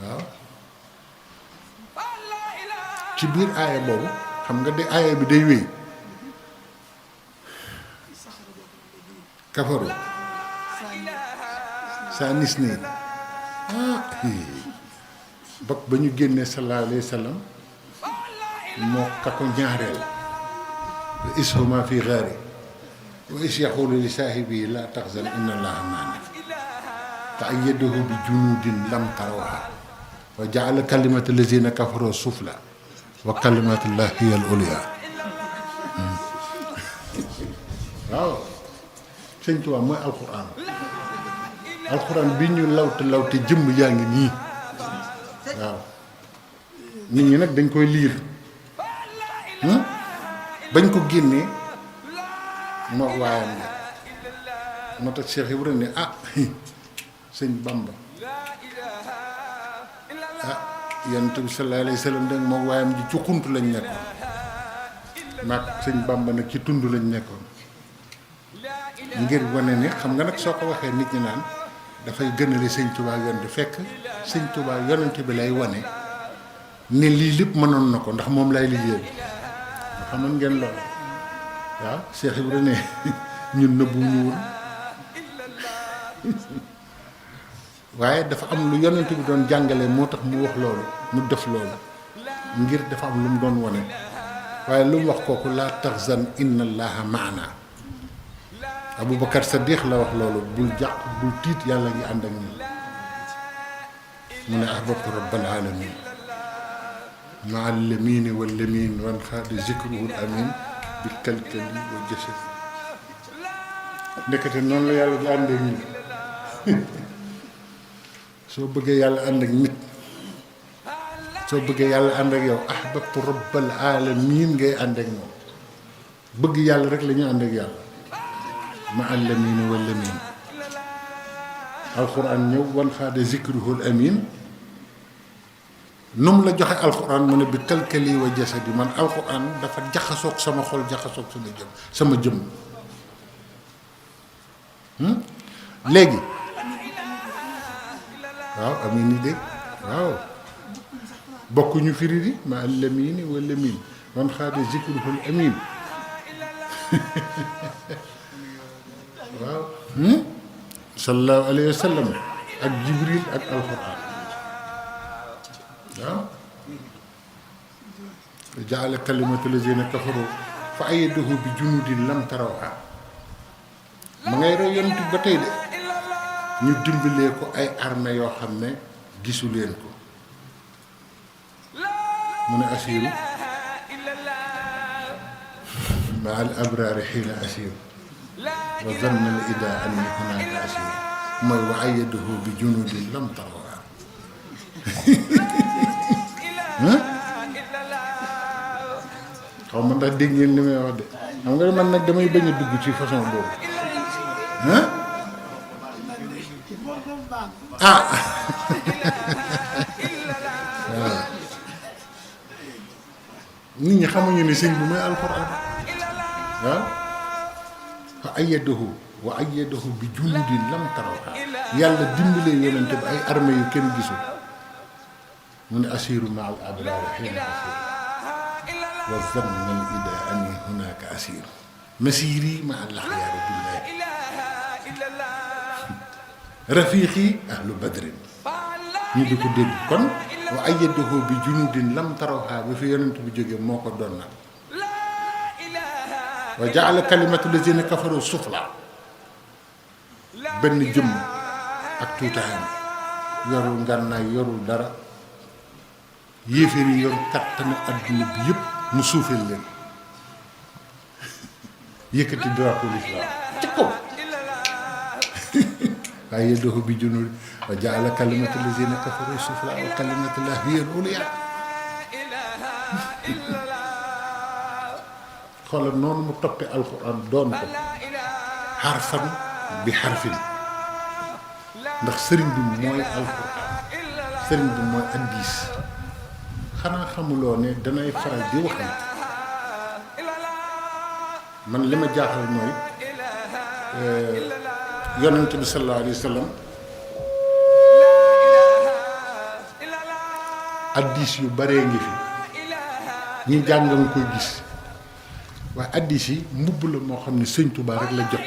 waaw ci biir aaya boobu xam nga de aaya bi day wéy kafaru saa nis nii bokk ba ñu génnee sallallahu alayhi wa sallam moo ka ko ñaareel wa ishuma fi gaari wa is yaxulu li saahibi la taxzan inna allaha maana te ayyadahu bi junudin lam tarawha wa jaala kalimata lazina kafaru sufla wa kalimatullahi hiya al ulya waaw sëñ Tuubaa mooy alxuraan bi ñu lawte jëmm yaa ngi nii waaw nit ñi nag dañ koy liir bañ ko génnee moo waayam la moo tax Cheikh Ibrahima ne sëñ Bamba yonent bi sallallahu alayhi wa sallam danga moo waayam ji ci xunt lañ nekkoon maag sëñ Bamba nag ci tund lañ nekkoon ngir wane ne xam nga nag soo ko waxee nit ñi naan dafay gënale sëñ Tuubaa yonent fekk sëñ Tuubaa yonent bi lay wane ne lii lépp mënoon na ko ndax moom lay liggéey nga xamoon ngeen loolu waaw Cheikh Ibrahima ne ñun nëbbu ñu woon waaye dafa am lu yonent bi doon jàngale moo tax mu wax loolu mu def loolu ngir dafa am lu mu doon wane waaye lu mu wax kooku laa taxzan inna allaha maana Aboubacar Sadiq la wax loolu bul jàq bul tiit yàlla ngi ànd ak ñun mu ne ahbabtu rabbal alamin ma allamini wal lamin wan xaadi zikruhul amin bi kalkali wa jasad ndekete noonu la yàlla di ànd ak ñun soo bëggee yàlla ànd ak nit soo bëggee yàlla ànd ak yow ahbabtu rabbal alamin ngay ànd ak moom bëgg yàlla rek la ñu ànd ak yàlla ma allamina wal lamin alquran ñëw wan xaade zikruhul amin nu mu la joxe alquran mu ne bi kalkali wa jasadi man alquran dafa jaxasoog sama xol jaxasoog sama jëm léegi waaw amin yi dégg waaw bokkuñu firi di ma allamini wal lamin wan xaade zikruhul amin waaw sallallahu alayhi wa sallam ak jibril ak alquran waaw jaala kalimatu lazina kafaru fa ayyadahu bi junudin lam tarawha ma ngay roy yonent ba tey de ñu dimbalee ko ay armée yoo xam ne gisu leen ko mu ne asiiru ma al abraari xiina asiiru wa zanna al ida anni hunaaka asiiru mooy wa ayyadahu bi junudin lam tarawha xaw ma ndax dégg ngeen li may wax de xam nga man nag damay bañ a dugg ci façon boobu waaw nit ñi xamuñu ne sëñ bi mooy alxuraan waaw wa ayyadahu bi junudin lam tarawha yàlla dimbalee yonente bi ay armée yu kenn gisul mu ne asiru ma al abraari xiina asiru wa zanna al ida anni hunaka asiru masiri ma al axyaari billahi rafiqi ahlu badrin ñu di ko dégg kon wa ayyadahu bi junudin lam tarawha ba fi yonent bi jógee moo ko doon na wa jaala kalimatu lazina kafaru sufla benn jëmm ak tuutaayam yorul ngànnaay yorul dara yéeféer yi yor kattanu adduna bi yëpp mu suufeel leen yëkkati drapeau l'islam ci kaw waaye yeddoxu bi junul wa jaala kalimatu lazina kafaru sufla wa kalimatullahi hiya al-ulya xoolal noonu mu toppee alxuraan doon ko xarfan bi xarfin ndax sëriñ bi mooy alxuraan sëriñ bi mooy hadiis xanaa xamuloo ne danay faral di wax man li ma jaaxal mooy yonent bi sallallahu alayhi wa sallam hadiis yu baree ngi fi ñi jàng nga koy gis waaye hadiis yi mbubb la moo xam ne sëñ Tuubaa rek la jot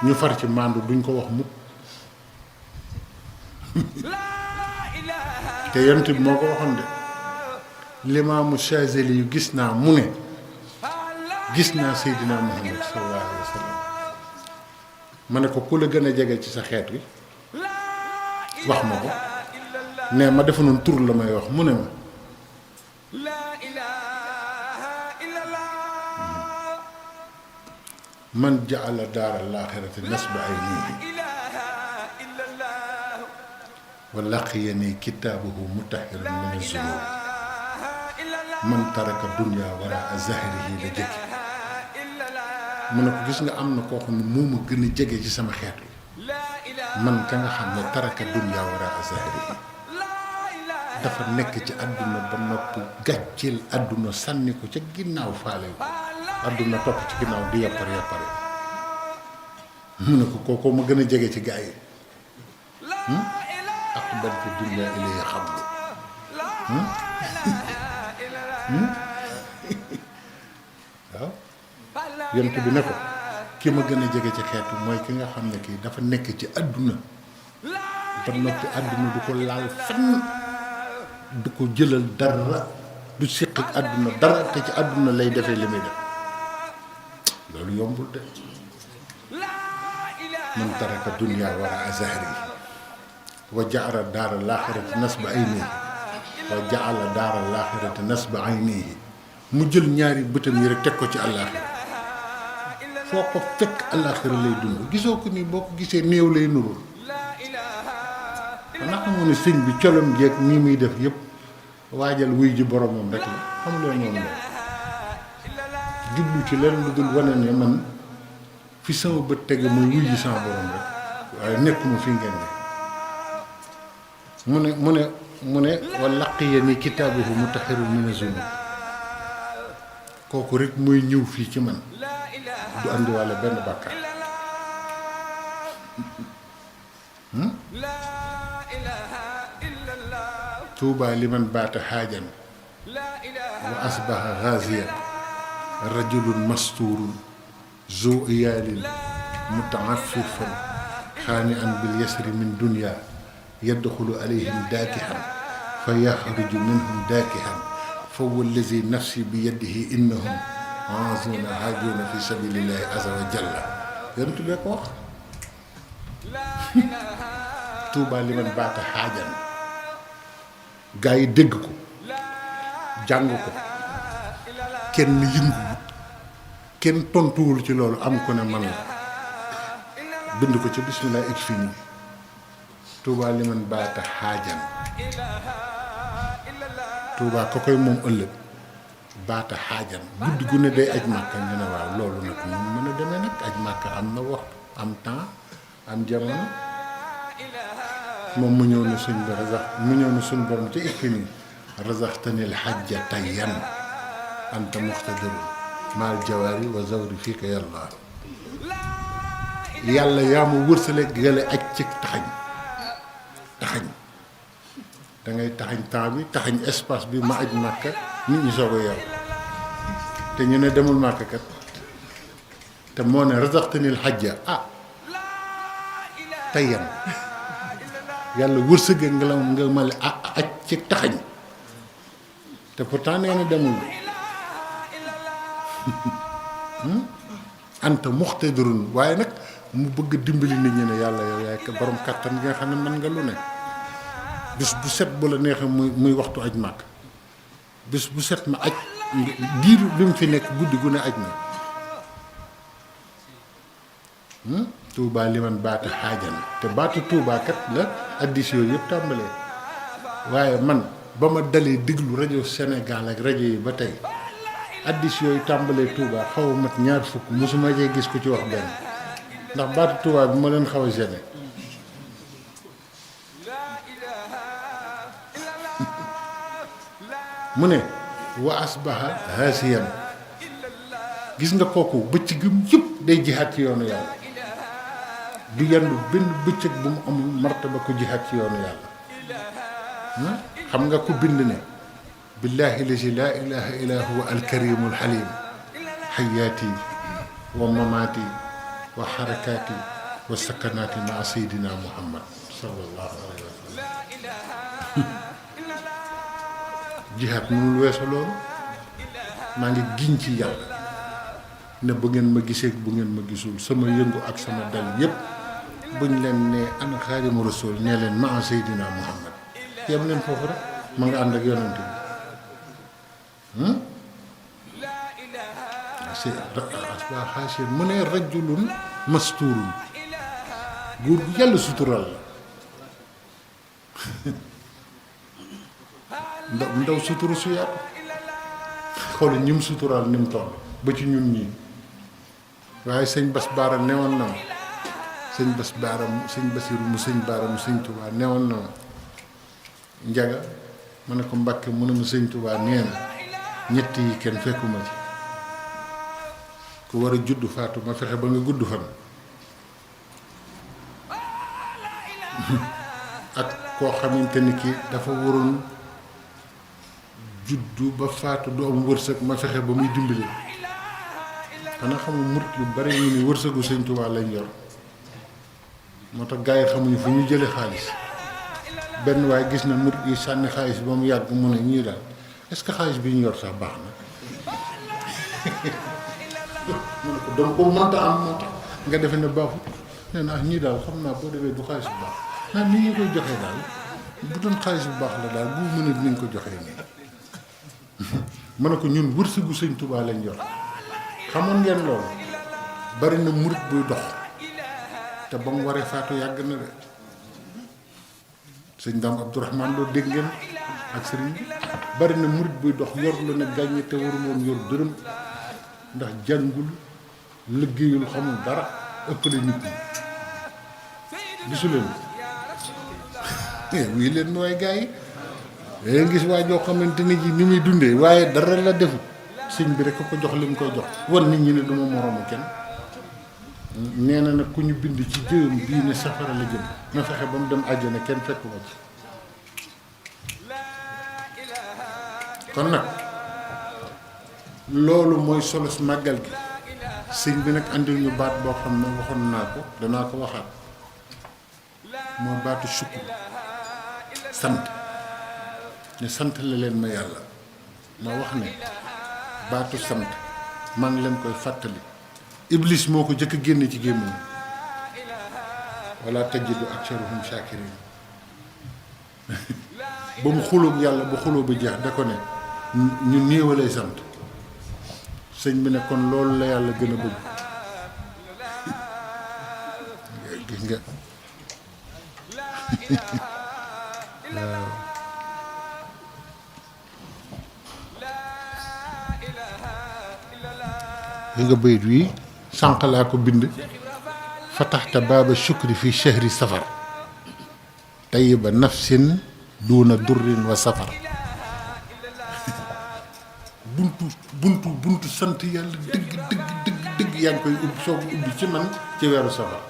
ñu far ci màndu duñ ko wax mukk te yonent bi moo ko waxoon de limaamu Chazeli yu gis naa mu ne gis naa Seydina Muhammad sallallahu alayhi wa sallam ma ne ko ku la gën a jege ci sa xeet wi wax ma ko ne ma defa noonu tur la may wax mu ne ma man jaala daara laaxirati nasba ay nii wa laqiyani kitaabuhu mutahiran min az-zunub man taraka dunya waraa zahrihi la jëkki mu ne ko gis nga am na koo xam ne moo ma gën a jege ci sama xeet wi man ka nga xam ne taraka dunya waraa zahrihi dafa nekk ci àdduna ba noppi gàcceel àdduna sànni ko ca ginnaaw faale ko àdduna topp ci ginnaaw di yappare mu ne ko kookoo ma gën a jege ci gaa yi aqbaltu dunya ilayhi xablu waaw yonent bi ne ko ki ma gën a jege ci xeetu mooy ki nga xam ne kii dafa nekk ci àdduna ba noppi àdduna du ko laal fenn du ko jëlal dara du séq ak àdduna dara te ci àdduna lay defee li muy def loolu yombul de man taraka dunya wara zahri wa jaala daara laaxirati nasba aynihi wa jaala daara laaxirati nasba aynihi mu jël ñaari bëtam yi rek teg ko ci àllaaxira foo ko fekk àllaaxira lay dund gisoo ko nii boo ko gisee néew lay nurul xanaa xamoo ne sëñ bi colom jeeg nii muy def yëpp waajal wuy ji boromam rek la xamuloo noonu la jublu ci leen lu dul wane ne man fi sama bët tege muy wuy ji sama borom rek waaye nekkuma fi ngeen ne mu ne wa laqiyani kitaabuhu mutahharun min az-zunub kooku rek mooy ñëw fii ci man du andiwaale benn bàkkaar tuubaa liman baata xaajan wa asbaha ghaziyan rajulun masturun zu iyaalin mutaaffifan xaani an bil yasri min dunya yadxulu alayhim daakihan fa yaxruju minhum daakihan fa wallazi nafsi bi yadihi innahum aazuna haajuuna fi sabilillahi azza wa jalla yonent bee ko wax Tuubaa liman baata xaajan gaa yi dégg ko jàng ko kenn yënguwut kenn tontuwul ci loolu am ko ne man la bind ko ci bismillah ik fini Tuubaa liman baata xaajan Tuubaa ko koy moom ëllëg baata xaajan guddi gu ne day aj màkka ñu ne waaw loolu nag moom mën a demee nag aj màkka am na waxtu am temps am jamono moom mu ñëw ne suñ bi rasax mu ñëw ne suñ borom ci ik fini rasaxtanil xajja tayyan anta muxtadiru maal jawaari wa zawri fii ka yàlla yaa ma wërsale gale aj ci taxañ da ngay taxañ temps bi taxañ espace bi ma aj màkka nit ñi soog a yow te ñu ne demul màkka kat te moo ne rasaxtanil xajja tayyan yàlla wërsëge nga la nga ma aj ci taxañ te pourtant nee na demul anta muxtadirun waaye nag mu bëgg dimbali nit ñi ne yàlla yow yaay borom kàttan gi nga xam ne mën nga lu ne bis bu set bu la neexee muy waxtu aj màkk bis bu set ma aj diiru bi mu fi nekk guddi gu ne aj na Tuubaa liman baata xaajan te baatu Tuubaa kat la addis yooyu yëpp tàmbalee waaye man ba ma dalee déglu rajo Sénégal ak rajo yi ba tey addis yooyu tàmbalee Tuubaa xaw a mat ñaar fukk mosuma cee gis ku ci wax benn ndax baatu Tuubaa bi ma leen xaw a gêné mu ne wa asbaha haasiyan gis nga kooku bëccëgam yëpp day jihaat ci yoonu yàlla du yendu benn bëccëg bu mu amul martaba ko jihaat ci yoonu yàlla xam nga ku bind ne billahi lazi laa ilaha illa huwa alkarimu alxalim xayaati wa mamaati wa xarakaati wa sakanaati maa seydina muhammad sallallahu alayhi wa sallam jihaat mënul weesu loolu maa ngi giñ ci yàlla ne bu ngeen ma gisee bu ngeen ma gisul sama yëngu ak sama dal yépp buñ leen ne ana xaadimu rasul nee leen maa seydina muhammad yem leen foofu rek ma nga ànd ak yonent bi xaasien mu ne rajulun masturun góor gu yàlla sutural la ndaw suturu su yaatu xool ñim sutural ni mu toll ba ci ñun ñii waaye sëñ Bas Baara newoon na ma sëñ Bas Baara sëñ Basiru mu sëñ Baara mu sëñ Tuubaa newoon na ma njaga ma ne ko Mbàkke mu ne ma sëñ Tuubaa nee na ñett yi kenn fekkuma ci ku war a judd faatu ma fexe ba nga gudd fan ak koo xamante ni ki dafa waroon juddu ba faatu du am wërsëg ma fexe ba muy dimbali xanaa xamul murit yu bare ñu ni wërsëgu sëñ Tuubaa lañ yor moo tax gars yi xamuñu fu ñu jële xaalis benn waaye gis na murit yi sànni xaalis ba mu yàgg mu ne ñii daal est-ce que xaalis bi ñu yor sax baax na mu ne ko dama ko mënta am moo tax nga defe ne baaxul nee na ñii daal xam naa boo demee du xaalis bu baax naa ni ñu koy joxee daal bu doon xaalis bu baax la daal bu mu ne dinañ ko joxee nii ma ne ko ñun wërsëgu sëñ Tuubaa lañ yor xamoon ngeen loolu bari na murit buy dox te ba mu waree faatu yàgg na de sëñ Daam Abdourahman loo dégg ngeen ak sëriñ bi bari na murit buy dox yor lu ne gàññe te warul woon yor dërëm ndax jàngul liggéeyul xamul dara ëppale nit ñi gisu leen wii leen mooy gars yi dangay gis waa joo xamante ni ji ni muy dundee waaye dara la defut sëñ bi rek ko jox li mu koy jox wan nit ñi ne duma moroomu kenn nee na nag ku ñu bind ci jëwam bii ne safara la jëm na fexe ba mu dem àjjana kenn fekk ko ci kon nag loolu mooy solos màggal gi sëñ bi nag andil ñu baat boo xam ne waxoon naa ko danaa ko waxaat mooy baatu sukkur sant ne sant la leen ma yàlla ma wax ne baatu sant maa ngi leen koy fàttali iblis moo ko jëkk génne ci gémmiñ wala tajidu aktharuhum shakirin ba mu xulóog yàlla ba xulóo ba jeex da ko ne ñu néewalay sant sëñ bi ne kon loolu la yàlla gën a bëgg gis nga waaw li nga bayit wi sànq laa ko bind fataxta baaba shukri fi shahri safar tayiba nafsin duuna durrin wa safar buntu sant yàlla dëgg yaa ngi koy ubbi soo ko ubbi ci man ci weeru safar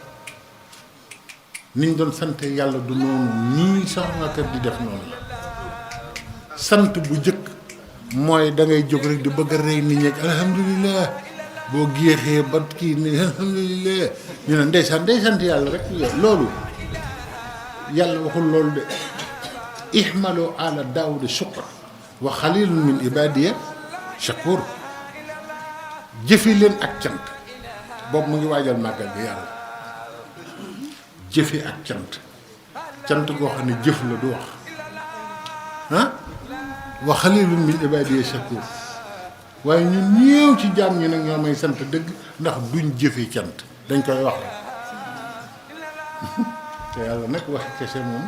niñ doon sante yàlla du noonu nii sama kër di def noonu la sant bu jëkk mooy da ngay jóg rek di bëgg a rey nit ñi ak alhamdulilah boo géexee ba kii ni alhamdulilah ñu ne ndeysaan day sant yàlla rek loolu yàlla waxul loolu de ihmalu ala daawuda shukra wa xalilun min ibadiya shakur jëfe leen ak cant boobu mu ngi waajal màggal bi yàlla jëfe ak cant goo xam ne jëf la du wax ah wa xalilun min ibadiya shakur waaye ñun ñëw ci jaam ñi nag ñoo may sant dëgg ndax duñ jëfe cant dañ koy wax te yàlla nag wax kese moom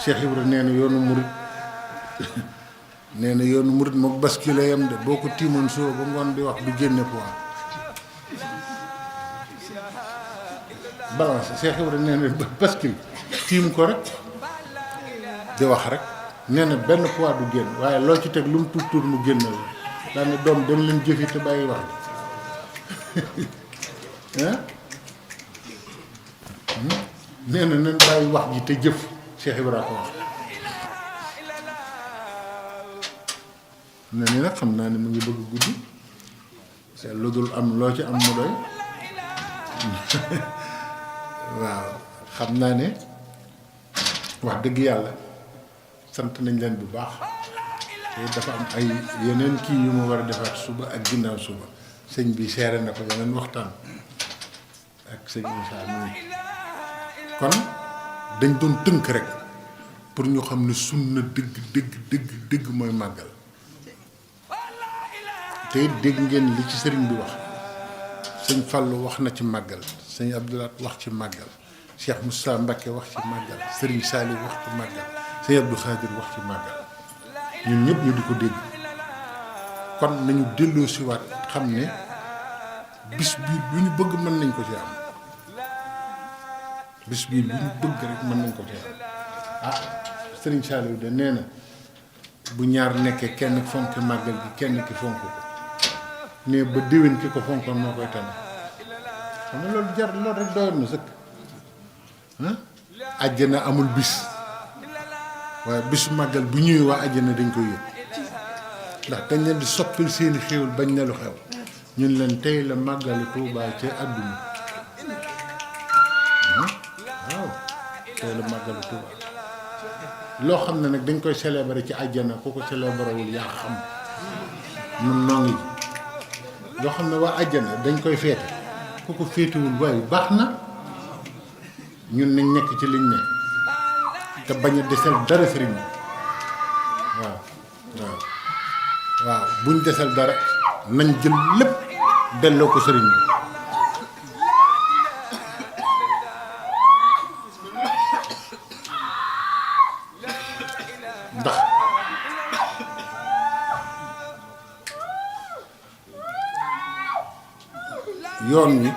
Cheikh Ibra nee na yoonu murit nee na yoonu murit mook bascule yam de boo ko tiimoon suba ba ngoon di wax du génne poids balance Cheikh Ibra nee na bascule tiim ko rek di wax rek nee na benn poids du génn waaye loo ci teg lu mu tuut tuut mu génn la daane doom dem leen jëfi te bàyyi wax ji nee na nañ bàyyi wax ji te jëf Cheikh Ibra ko wax ne ni nag xam naa ne mu ngi bëgg guddi te lu dul am loo ci am mu doy waaw xam naa ne wax dëgg yàlla sant nañ leen bu baax te dafa am ay yeneen kii yu ma war a defaat suba ak ginnaaw suba sëñ bi seere na ko yeneen waxtaan ak sëñ Moussa mi kon dañ doon tënk rek pour ñu xam ne sunna dëgg mooy màggal te dégg ngeen li ci sëriñ bi wax sëñ Fallou wax na ci màggal sëñ Abdoulaye wax ci màggal Cheikh Moussa Mbacké wax ci màggal sëriñ Saliou wax ci màggal sëñ Abdou Khadir wax ci màggal ñun ñëpp ñu di ko dégg kon nañu delloo siwaat xam ne bis bii lu ñu bëgg mën nañ ko ci am bis bii lu ñu bëgg rek mën nañ ko ci am ah sëriñ Saliou de nee na bu ñaar nekkee kenn fonk màggal gi kenn ki fonk ko ne ba déwén ki ko fonkoon moo koy tane xam nga loolu jar loolu rek doyoon na sëkk àjjana amul bis waaye bisu màggal bu ñëwee waa àjjana dañ koy yëg ndax dañ leen di soppil seeni xéewal bañ ne lu xew ñun leen tey la màggalu Tuubaa ca àdduna waaw tey la màggalu Tuubaa loo xam ne nag dañ koy célébrer ci àjjana ku ko célébrer wul yaa xam nun noo ngi loo xam ne waa àjjana dañ koy feete ku ko féetewul waaye baax na ñun nañ nekk ci liñ ne te bañ a desal dara sëriñ bi waaw buñ desal dara nañ jël lépp delloo ko sëriñ bi ndax yoon wi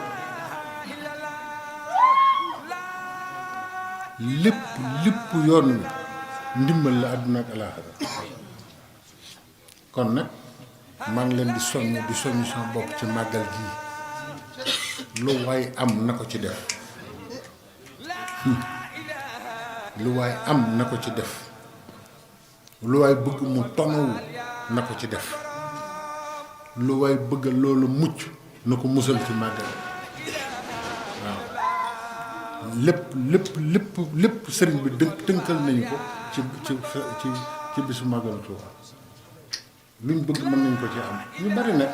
lépp yoon wi ndimbal la àdduna ak alaaxira kon nag maa ngi leen di soññ sama bopp ci màggal gii lu waay am na ko ci def lu waay am na ko ci def lu waay bëgg mu tonawu na ko ci def lu waay bëgg loolu mucc na ko musal ci màggal waaw lépp sëriñ bi tënkal nañu ko ci bisu màggal Tuuba luñ bëgg mën nañ ko ci am ñu bari nag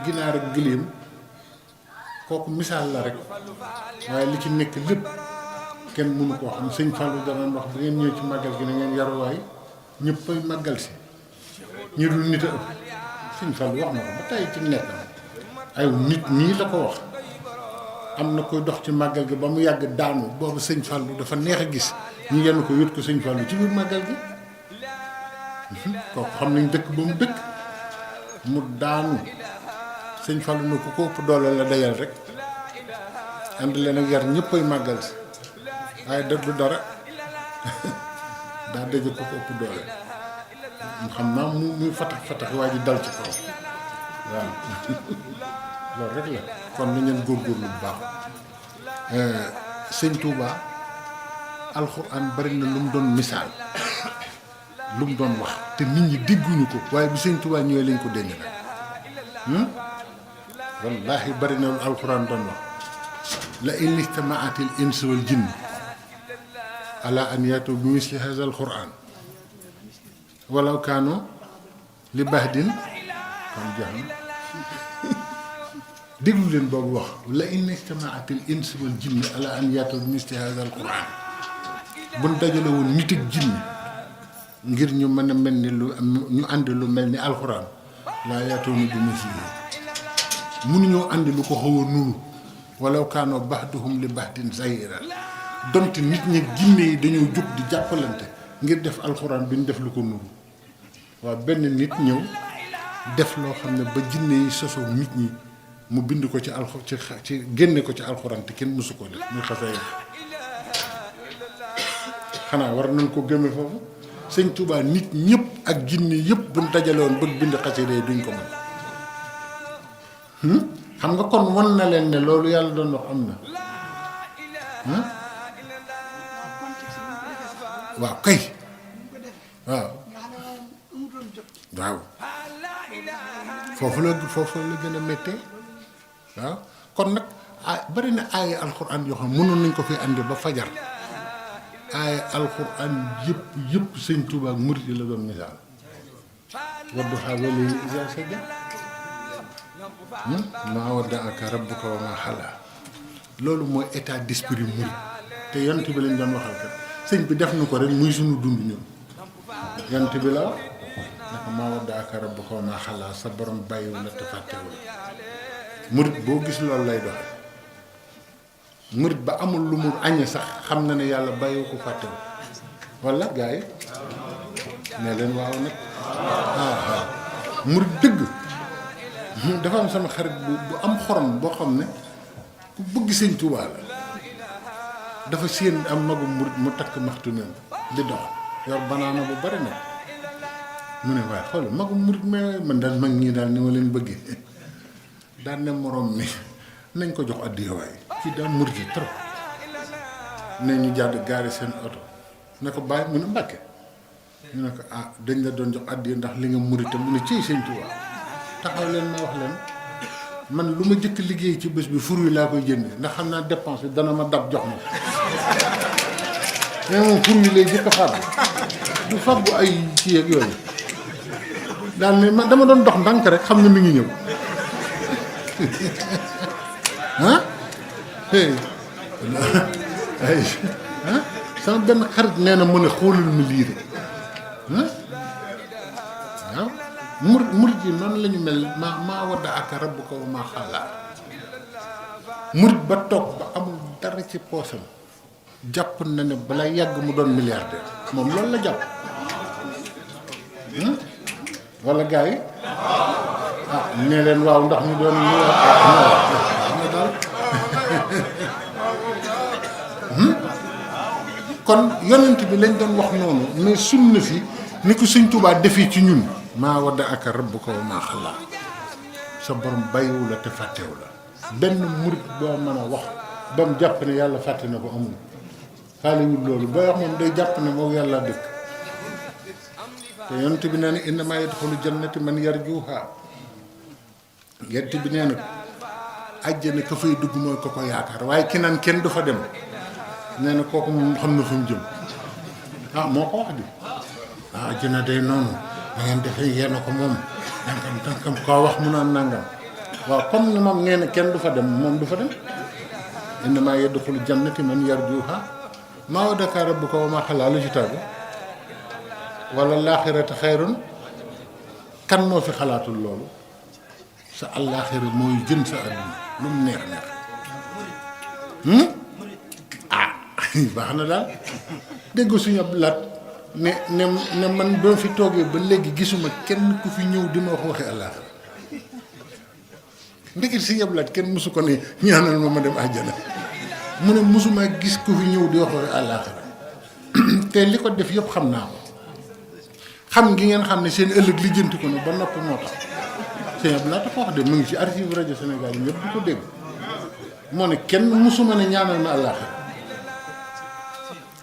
ginaar ak giléem kooku misaal la rek waaye li ci nekk lépp kenn mënu koo xam. sëñ Fallou danañ wax bu ngeen ñëw ci màggal gi na ngeen yaruwaay ñëpp ay màggal si ñu dul nit a ëpp. sëñ Fallou wax na ko ba tey ci nekk ay nit ñii la ko wax. am na koy dox ci màggal gi ba mu yàgg daanu boobu sëñ Fallou dafa neex a gis ñu yenn ko yót ko sëñ Fallou ci biir màggal gi kooku xam nañ dëkk ba mu dëkk mu daanu sëñ Fallou na ko ëpp doole la dajal rek ànd leen ak yar ñëpp ay màggal si waaye dëgg du dara daa daje ko ëpp doole mu xam naa muy fatax fatax waa ji dal ci kaw waaw loolu rek la kon na ngeen góorgóorlu bu baax sëñ Touba alxuraan bari na lu mu doon misaal lu mu doon wax te nit ñi dégguñu ko waaye bi sëñ Touba ñëwee lañ ko dégg nag wallaahi bari na lu alxuraan doon wax la in ijtamaatil insu wal jinn ala an yaatu bi misli haza alxuraan walaw kaanu li bahdin kon jeex na déglu leen boobu wax la in ijtamaatil insu wal jinn ala an yaatu bi misli haza alxuraan buñ dajale woon nit ak jinne ngir ñu mën a mel ni lu ñu àndi lu mel ni alxuraan laa yaatoonu bi mislihi mënuñoo àndi lu ko xaw a nuru walaw kaanoo ba'duhum li ba'din zahiira donte nit ñi jinne yi dañoo jóg di jàppalante ngir def alxuraan bi ñu def lu ko nuru waaw benn nit ñëw def loo xam ne ba jinne yi sosoo nit ñi mu bind ko ci ci génne ko ci alxuraan te kenn mësu ko def muy xasee xanaa war nañ ko gëme foofu sëñ Touba nit ñëpp ak jinne yëpp buñ dajaloon bëgg bind xasida duñ ko mën xam nga kon wan na leen ne loolu yàlla doon wax am na waaw kay waaw waaw foofu la gën a méttee waaw kon nag bari na ay alxuraan yoo xam mënoon nañ ko fi andi ba fajar ay alxuraan yëpp sëñ Touba ak murid yi la doon misaal wadduhaa wal-layli izaa sajaa maa waddaaka rabbuka wa maa qalaa loolu mooy état d'esprit murid te yonent bi lañ doon waxal kat sëñ bi def na ko rek muy sunu dund ñun yonent bi la naka maa waddaaka rabbuka wa maa qalaa sa borom bàyyiwu la te fàttewu la murid boo gis loolu lay doxe murit ba amul lu mu añe sax xam na ne yàlla bàyyiwu ko fàttewu walla gars yi ne leen waaw nag murit dëgg dafa am sama xarit bu am xorom boo xam ne ku bëgg sëñ Tuubaa la dafa séen am magu murit mu takk maxtu neen di dox yor banaana bu bari nag mu ne waaye xool magu murit mais man daal mag ñii daal ni ma leen bëggee daan ne morom mi nañ ko jox addiya waaye kii daal murit yi trop ne ñu jàdd gaari seen oto ne ko bàyyi mu ne Mbàkke ñu ne ko dañ la doon jox addiya ndax li nga murite mu ne ciy sëñ Tuubaa taxaw leen ma wax leen man lu ma jëkk liggéey ci bés bi fur wi laa koy jënd ndax xam naa dépense bi dana ma dab jox ma mais moom fur wi lay jëkk a fàggu du fàggu ay kii ak yooyu daal ne man dama doon dox ndànk rek xam ne mi ngi ñëw sama benn xarit nee na mu ne xoolal mi lii rek waaw murit yi noonu la ñu mel maa waddaaka rabbuka wa maa qalaa murit ba toog ba amul dara ci poosam jàpp na ne balaa yàgg mu doon milliardaire moom loolu la jàpp walla gars yi nee leen waaw ndax ñu doon daal kon yonent bi lañ doon wax noonu mais sunna si ni ko Sëñ Tuubaa defee ci ñun maa waddaaka rabbuka wa maa qalaa sa borom bàyyiwu la te fàttewu la benn murit boo mën a wax ba mu jàpp ne yàlla fàtte na ko amul xaaliwul loolu booy wax moom day jàpp ne moom yàlla dëkk te yonent bi nee na innamaa yadxulu jannati man yarjuuhaa yonent bi nee na àjjana ka fay dugg mooy ko ko yaakaar waaye ki naan kenn du fa dem nee na kooku moom xam na fu mu jëm moo ko wax di àjjana day noonu da ngeen defee yéen ko moom nangam koo wax mu naan nangam waaw comme ni moom nee na kenn du fa dem moom du fa dem innamaa yadxulu jannati man yarjuha maa wadaka rabbuka wa maa xalaa lu ci tàggu wala laaxirata xayrun kan moo fi xalaatul loolu sa àllaaxira mooy gën sa àdduna lu mu neex neex baax na daal dégg suñu ab laat ne man ba fi toogee ba léegi gisuma kenn ku fi ñëw di ma wax waxi àllaaxira ndekit si yablaat kenn mësu ko ne ñaanal ma dem àjjana mu ne mësuma gis ku fi ñëw di wax waxi àllaaxira te li ko def yëpp xam naa ko xam ngi ngeen xam ne seen ëllëg lijjanti ko ne ba noppi moo tax si yablaat ko wax de mu ngi ci archive rajo Sénégal yi ñëpp di ko dégg moo ne kenn mësuma ne ñaanal ma àllaaxira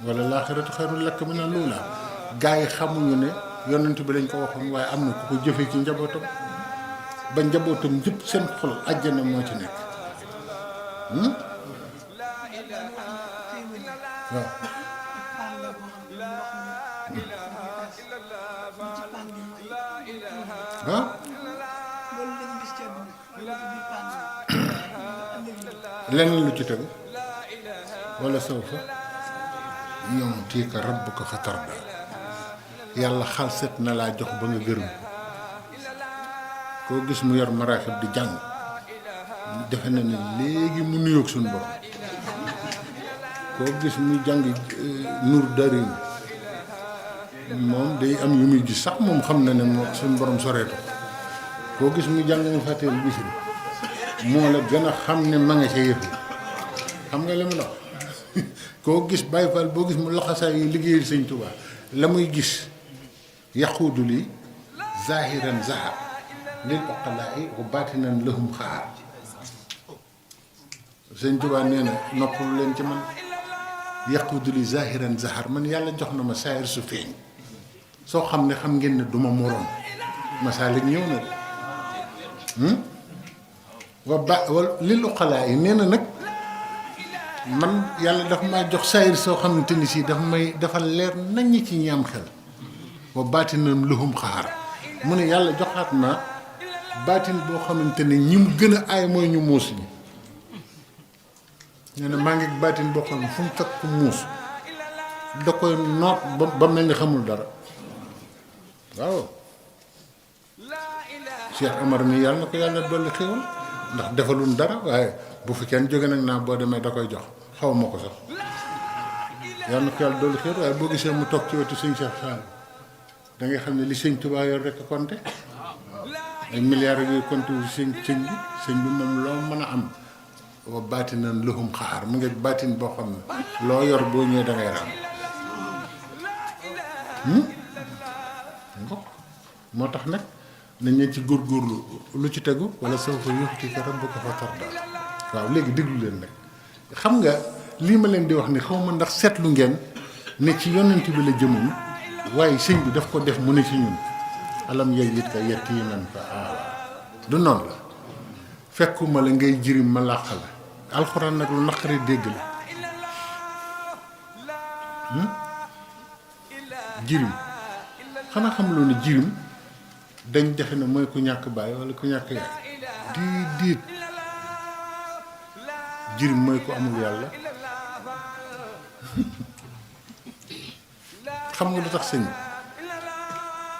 wala laaxiratu xayrun laka mina l-uulaa gaa yi xamuñu ne yonent bi lañ ko waxoon waaye am na ku ko jëfee ci njabootam ba njabootam yëpp seen xol àjjana moo ci nekk waaw leneen lu ci tegu wala sawfa yu'tiika rabbuka fatardaa yàlla xalset na laa jox ba nga gërëm koo gis mu yor maraaxib di jàng defe na ne léegi mu nuyoog suñu borom koo gis muy jàng nur darin moom day am yu muy gis sax moom xam na ne moom suñu borom soreetu koo gis muy jàng mu fàtteel bisiri moo la gën a xam ne ma nga ca yëf yi xam nga li mu la wax koo gis Baay Faal boo gis mu laxasaay yi liggéeyal Sëñ Tuubaa la muy gis yaquudu li zahiran zahar lil uqalaa'i wa baatinan lahum xaar Sëñ Tuubaa nee na noppalu leen ci man yaquudu li zahiran zahar man yàlla jox na ma saayir su feeñ soo xam ne xam ngeen ne duma moroom masaalik ñëw na de lil uqalaa'i nee na nag man yàlla dafa may jox saayir soo xamante ni si dafa leer naññ ci ñi am xel wa baatinam lahum xaar mu ne yàlla joxaat ma baatin boo xamante ne ñi mu gën a aay mooy ñu muus ñi nee na maa ngi baatin boo xam ne fu mu fekk ku muus da koy noot ba mel ni xamul dara waaw Cheikh Amar mi yàlla na ko yàlla dolli xéwal ndax defalul dara waaye bu fi kenn jóge nag naa boo demee da koy jox xaw ma ko sax yàlla na ko yàlla dolli xéwal waaye boo gisee mu toog ci wetu sëñ Cheikh Fall da ngay xam ne li sëñ Tuubaa yor rek a compté ay milliards yooyu compté wu sëñ bi moom loo mën a am wa baatinan lahum xaar mu ngi baatin boo xam ne loo yor boo ñëwee da ngay ram moo tax nag nañ ne ci góorgóorlu lu ci tegu wala sawfa yu'tiika rabbuka fatardaa waaw léegi déglu leen nag xam nga lii ma leen di wax ni xaw ma ndax seetlu ngeen ne ci yonent bi la jëmoon waaye sëñ bi daf ko def mu ne ci ñun alam yajidka yatiiman fa aawaa du noonu la fekkuma la ngay jirim ma làq la alxuraan nag lu naqari dégg la jirim xanaa xam loo ne jirim dañ defe ne mooy ku ñàkk baay wala ku ñàkk yaay diit jirim mooy ku amul yàlla xam nga lu tax sëñ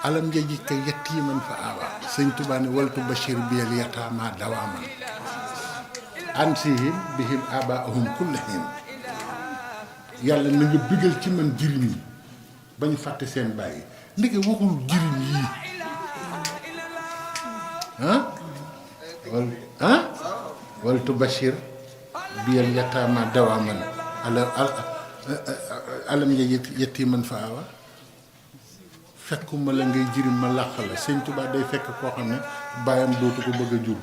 alam yajidka yatiiman fa aawaa sëñ Tuubaa ne waltu bashir bil yataama dawaaman ansihim bihim abaahum kulla hiin yàlla na nga bigal ci man jirim yi ba ñu fàtte seen bàyyi ndeke waxul jirim yii waltu bashir bil yataama dawaaman alam yatiiman fa aawaa fekkuma la ngay jirim ma làq la sëñ Tuubaa day fekk koo xam ne baayam dootu ko bëgg a jur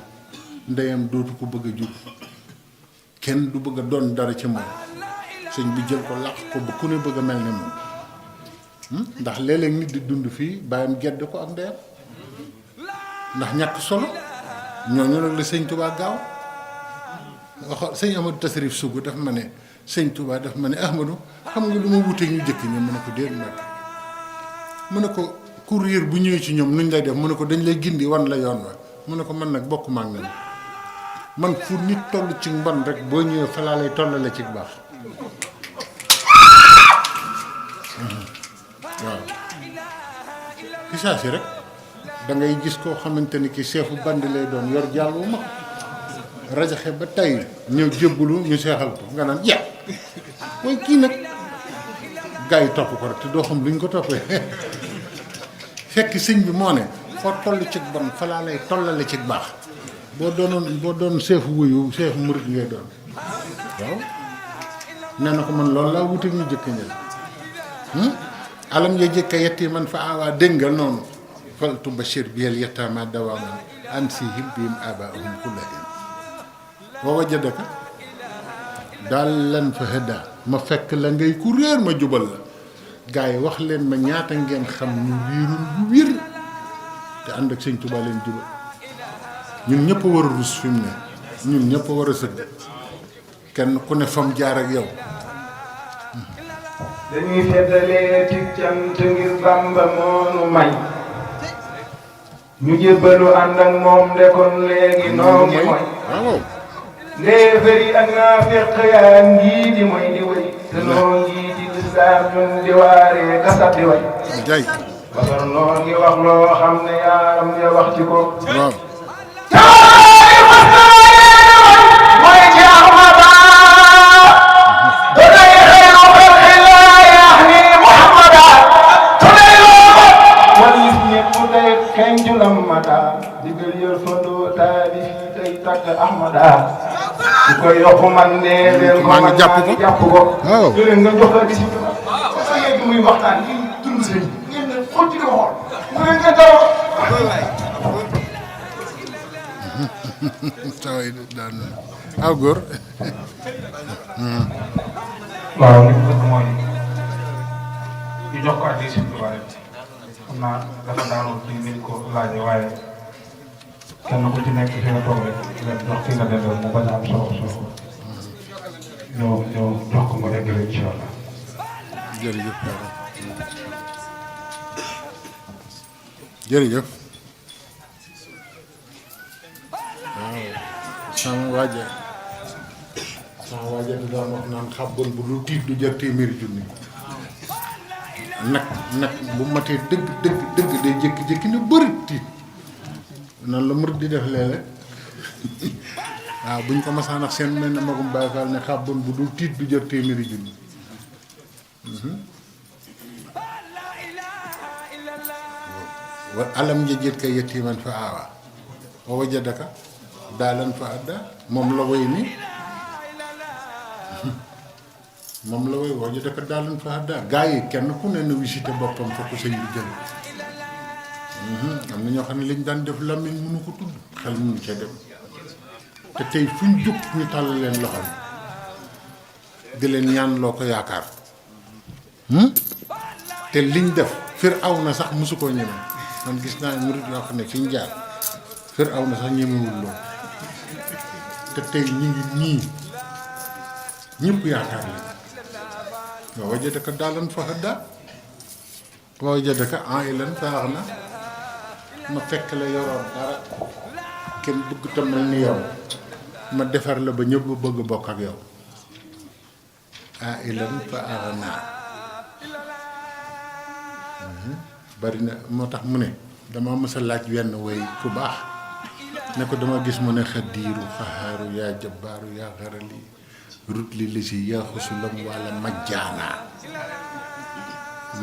ndeyam dootu ko bëgg a jur kenn du bëgg a doon dara ci moom sëñ bi jël ko làq ko ba ku ne bëgg a mel ne moom ndax léeg-léeg nit di dund fii baayam gedd ko ak ndeyam ndax ñàkk solo ñooñu nag la sëñ Tuubaa gaaw wax sëñ Amadou Tasrif Sougou daf ma ne sëñ Tuubaa daf ma ne Ahmadou xam nga lu ma wuteeg ñu jëkk ñi mu ne ko déet nag mu ne ko courrier bu ñëwee ci ñoom nuñ lay def mu ne ko dañ lay gindi wan la yoon wa mu ne ko man nag bokk maag ñoom man fu nit toll ci mbon rek boo ñëwee fa laa lay tollale ci baax waaw ci saa si rek da ngay gis koo xamante ni ki seefu bandi lay doon yor jàll wu mag rajaxe ba tey ñëw jébbalu ñu seexal ko nga naan ya mooy kii nag gars yi topp ko rek te doo xam luñ ko toppee fekk sëñ bi moo ne foo toll ci bon fa laa lay tollale ci baax boo doon seefu wuyu seefu murit ngay doon waaw nee na ko man loolu laa wuti ñu jëkk ñël alam ya jëkka yetti man fa awaa déngal noonu faltu bashir biyel yettama dawaman an si him bihim abaahum kullahim wa wajadaka daal lan fa hëdda ma fekk la ngay ku réer ma jubal la gars yi wax leen ma ñaata ngeen xam ñu wiirul bu wir te ànd ak sëñ Tuubaa leen jubal ñun ñëpp a war a rus fi mu ne ñun ñëpp a war a sëgg kenn ku ne fam jaar ak yow dañuy feddalee ci cant ngir Bàmba moonu may ñu jébbalu ànd ak moom ndekoon léegi noo ngi mooy waaw ndéefar yi ak naafiq yaa ngii di mooy di way te noo ngii di lislaam ñun di waaree kasat di way jaay basar noo ngi wax loo xam ne yaaram ya wax ci ko waaw taari masnaye mooy ci ahmada donay xeeru xalqillah yax ni muhammada tunay looba walis ñëpp day kenju lamada digal yër fandoo taali fii tey tagg ahmada di koy yokk man ne leen ko man jàpp ko waaw jëleen nga jox la di si parce que yegg muy waxtaan yi dund sëñ ngeen ne xool ci di ko xool mu leen nga dara saway daan aw góor waaw li mu bëgg mooy ñu jox ko addi Sëñ Tuubaa rek xam naa dafa daanoo ci niñ ko laajee waaye kenn ku ci nekk fi nga toog rek nga jox ki nga dendal mu bañ a am solo ñoo jox ko mu eggale incha allah. jërëjëf jërëjëf waaw sama waaja di daan wax naan xàbboon bu dul tiit du jar téeméeri junni nag bu matee dëgg day jékki-jékki ne bëri tiit noonu la murid di def léeg-léeg waaw buñ ko masaan ak seen mel ne magum Baay Faal ne xàbboon bu dul tiit du jar téeméeri junni wa alam njëjët ka yetiman fa aawa wa wajadaka daalan fa adda moom la woy ni moom la woy wa wajadaka daalan fa adda gaa yi kenn ku ne na visité boppam fa ko sëñ bi jël am na ñoo xam ne liñ daan def làmmiñ mënu ko tudd xel mënu ca dem te tey fuñ jóg ñu tàll leen loxo di leen ñaan loo ko yaakaar te liñ def Firawna sax mosu koo ñeme man gis naa murid yoo xam ne fi ñu jaar Firawna sax ñemewul loolu te tey ñu ngi nii ñëpp yaakaar leen wa wajadaka daalan fa hadda wa wajadaka ailan fa aghna ma fekk la yoroon dara kenn bëgg ta mel ni yow ma defar la ba ñëpp bëgg bokk ak yow ailan fa aghna bari na moo tax mu ne dama mës a laaj wenn way ku baax ne ko dama gis mu ne xadiiru xaxaaru yaa jabbaaru yaa xarali rut li li si yaa xusulam wala majjaanaa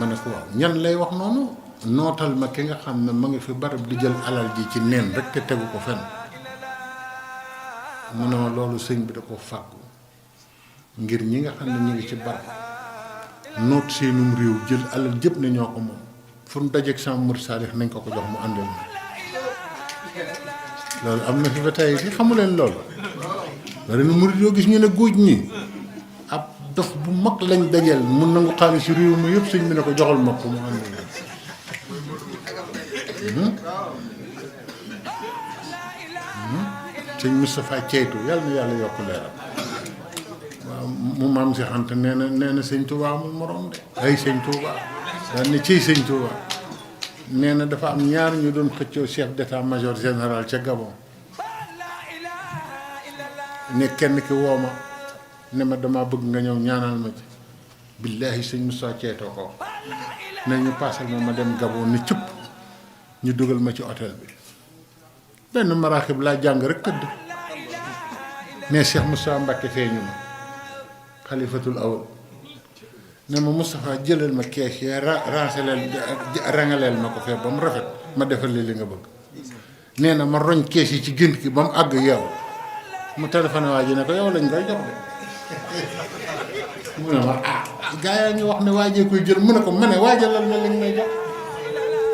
ma ne ko waaw ñan lay wax noonu nootal ma ki nga xam ne ma ngi fi barab di jël alal ji ci neen rek te tegu ko fenn mu ne ma loolu sëñ bi da ko fàggu ngir ñi nga xam ne ñu ngi ci barab noot seenum réew jël alal jëpp ne ñoo ko moom fu mu dajeeg sama murid saalix nañ ko jox mu àndal ma loolu am na fi ba tey fi xamu leen loolu bari na murid yoo gis ñu ne góoj ñi ab dof bu mag lañ dajeel mun nangu xaalis réew mi yëpp sëñ bi ne ko joxal ma ko mu àndal sëñ Moustapha Ceytu yàlla na yàlla yokk leeram waaw mu maam si xante nee na sëñ Touba amul morom de ay sëñ Touba daan ne ciy sëñ Touba nee na dafa am ñaar ñu doon xëccoo chef d'état-major général ca Gabon ne kenn ki woo ma ne ma dama bëgg nga ñëw ñaanal ma ci billaahi sëñ Moussa ceetoo ko ne ñu paasal ma dem Gabon ni cëpp ñu dugal ma ci hôtel bi benn maraaxib laa jàng rek tëdd ne Cheikh Moussa Mbacké feeñu ma xalifatul awal ne ma Moustapha jëlal ma kees yi rangaleel ma ko fee ba mu rafet ma defal li nga bëgg nee na ma roñ kees yi ci gént gi ba mu àgg yow mu téléphoné waa ji ne ko yow lañ koy jox de mu ne ma gaa yaa ngi wax ne waajee koy jël mu ne ko ma ne waajalal ma lañ may jox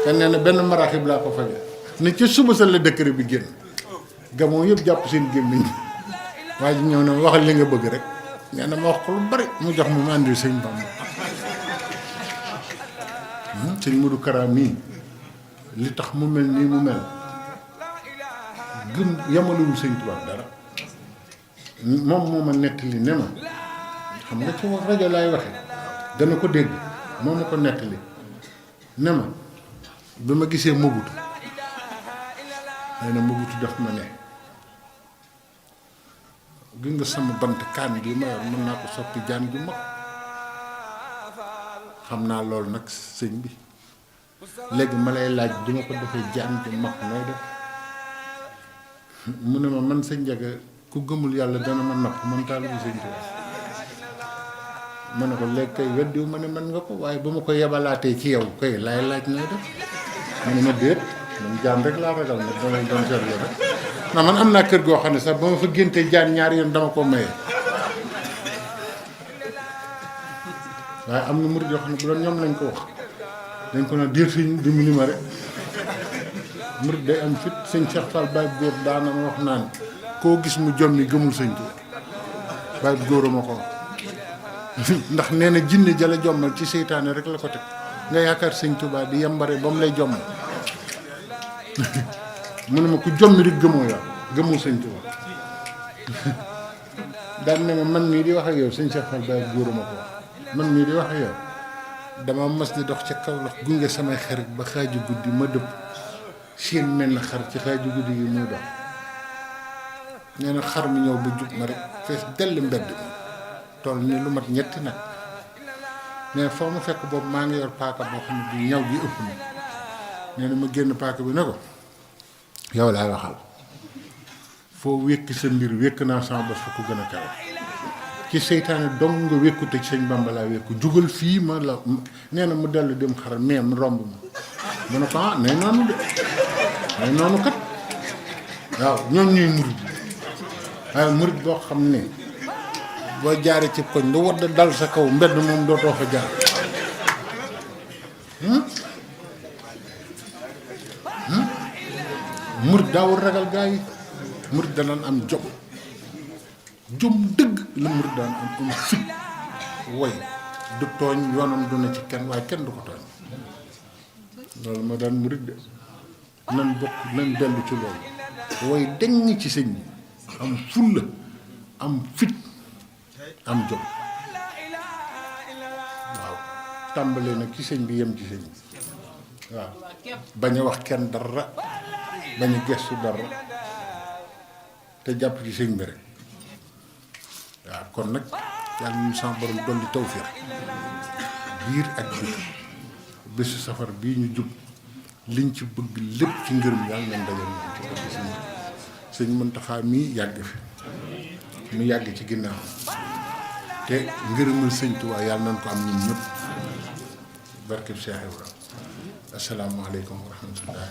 te nee na benn maraaxib laa ko faje ne ci suba sa la décret bi génn Gabon yëpp jàpp seen gémmiñ waa ji ñëw ne ma waxal li nga bëgg rek nee na ma wax ko lu bari mu jox ma andi sëñ Bamba sëñ Modou Kara mii li tax mu mel nii mu mel gëm yamaluwul sëñ Tuubaa dara moom moo ma nettali ne ma xam nga ci rajo laay waxe dana ko dégg moo ma ko nettali ne ma bi ma gisee Mobutu nee na Mobutu daf ma ne gis nga sama bant kaan bi ma yor mën naa ko soppi jaan ju mag xam naa loolu nag sëñ bi léegi ma lay laaj duma ko defee jaan ju mag nooy def mu ne ma man sëñ Njaga ku gëmul yàlla dana ma napp man taalibu sëñ Tuubaa ma ne ko léegi kay weddiwu ma ne man nga ko waaye ba ma ko yebalaatee ci yow kay laay laaj nooy def mu ne ma déet man jaan rek laa ragal nag damay doon seetlu rek ndax man am naa kër goo xam ne sax ba ma fa géntee jaan ñaari yoon dama ko maye waaye am na murid yoo xam ne bu doon ñoom lañ ko wax dañ ko naan diir fiñ dimbali ma rek murid day am fit sëñ Cheikh Fall Baye góor daana ma wax naan koo gis mu jommi gëmul sëñ Tuubaa Baye góor ma ko ndax nee na jinne jala jommal ci seytaane rek la ko teg nga yaakaar sëñ Tuubaa di yambare ba mu lay jommal mu ne ma ku jommi rek gëmoo yàlla gëmoo sëñ Tuubaa daan ne ma man mii di wax ak yow sëñ Cheikh Fall Baye góor ma ko wax man mii di wax ak yow dama mas di dox ca kaw lax gunge samay xarit ba xaaju guddi ma dëpp seen mel na xar ci xaaju guddi gi muy dox nee na xar mi ñëw ba jub ma rek fees dell mbedd mi toll nii lu mat ñetti nag mais foo ma fekk boobu maa ngi yor paaka boo xam ne bi ñaw gi ëpp na nee na ma génn paaka bi ne ko yow laay waxal foo wékki sa mbir wékk naa sama bos fa ko gën a kawe ci seytaane dong nga wékku te sëñ Bamba laa wékku jugal fii ma la nee na mu dellu dem xaral mais mu romb ma mu ne ko nay noonu de nay noonu kat waaw ñoom ñuy murid waaye murid boo xam ne boo jaaree ci koñ lu wadd dal sa kaw mbedd moom dootoo fa jaar murid daawul ragal gaa yi murid danaan am jom dëgg la murid daan am fit woy du tooñ yoonam du na ci kenn waaye kenn du ko tooñ loolu ma daan murid de nan bokk nan dellu ci loolu woy deñ ci sëñ bi am fulla am fit am jom waaw tàmbalee nag ci sëñ bi yem ci sëñ bi waaw bañ a wax kenn dara bañ a gestu dara te jàpp ci sëñ bi rek waaw kon nag yàlla ñu sama borom dolli tawfiix biir ak biir bésu safar bii ñu jub liñ ci bëgg lépp ci ngërëm yàlla nañ dajal moom ci bëgg sëñ Muntaxa mii yàgg fi mu yàgg ci ginnaaw te ngërëmal sëñ Tuubaa yàlla nañ ko am ñun ñëpp barkeb Cheikh Ibrahima asalaamaaleykum wa rahmatullahi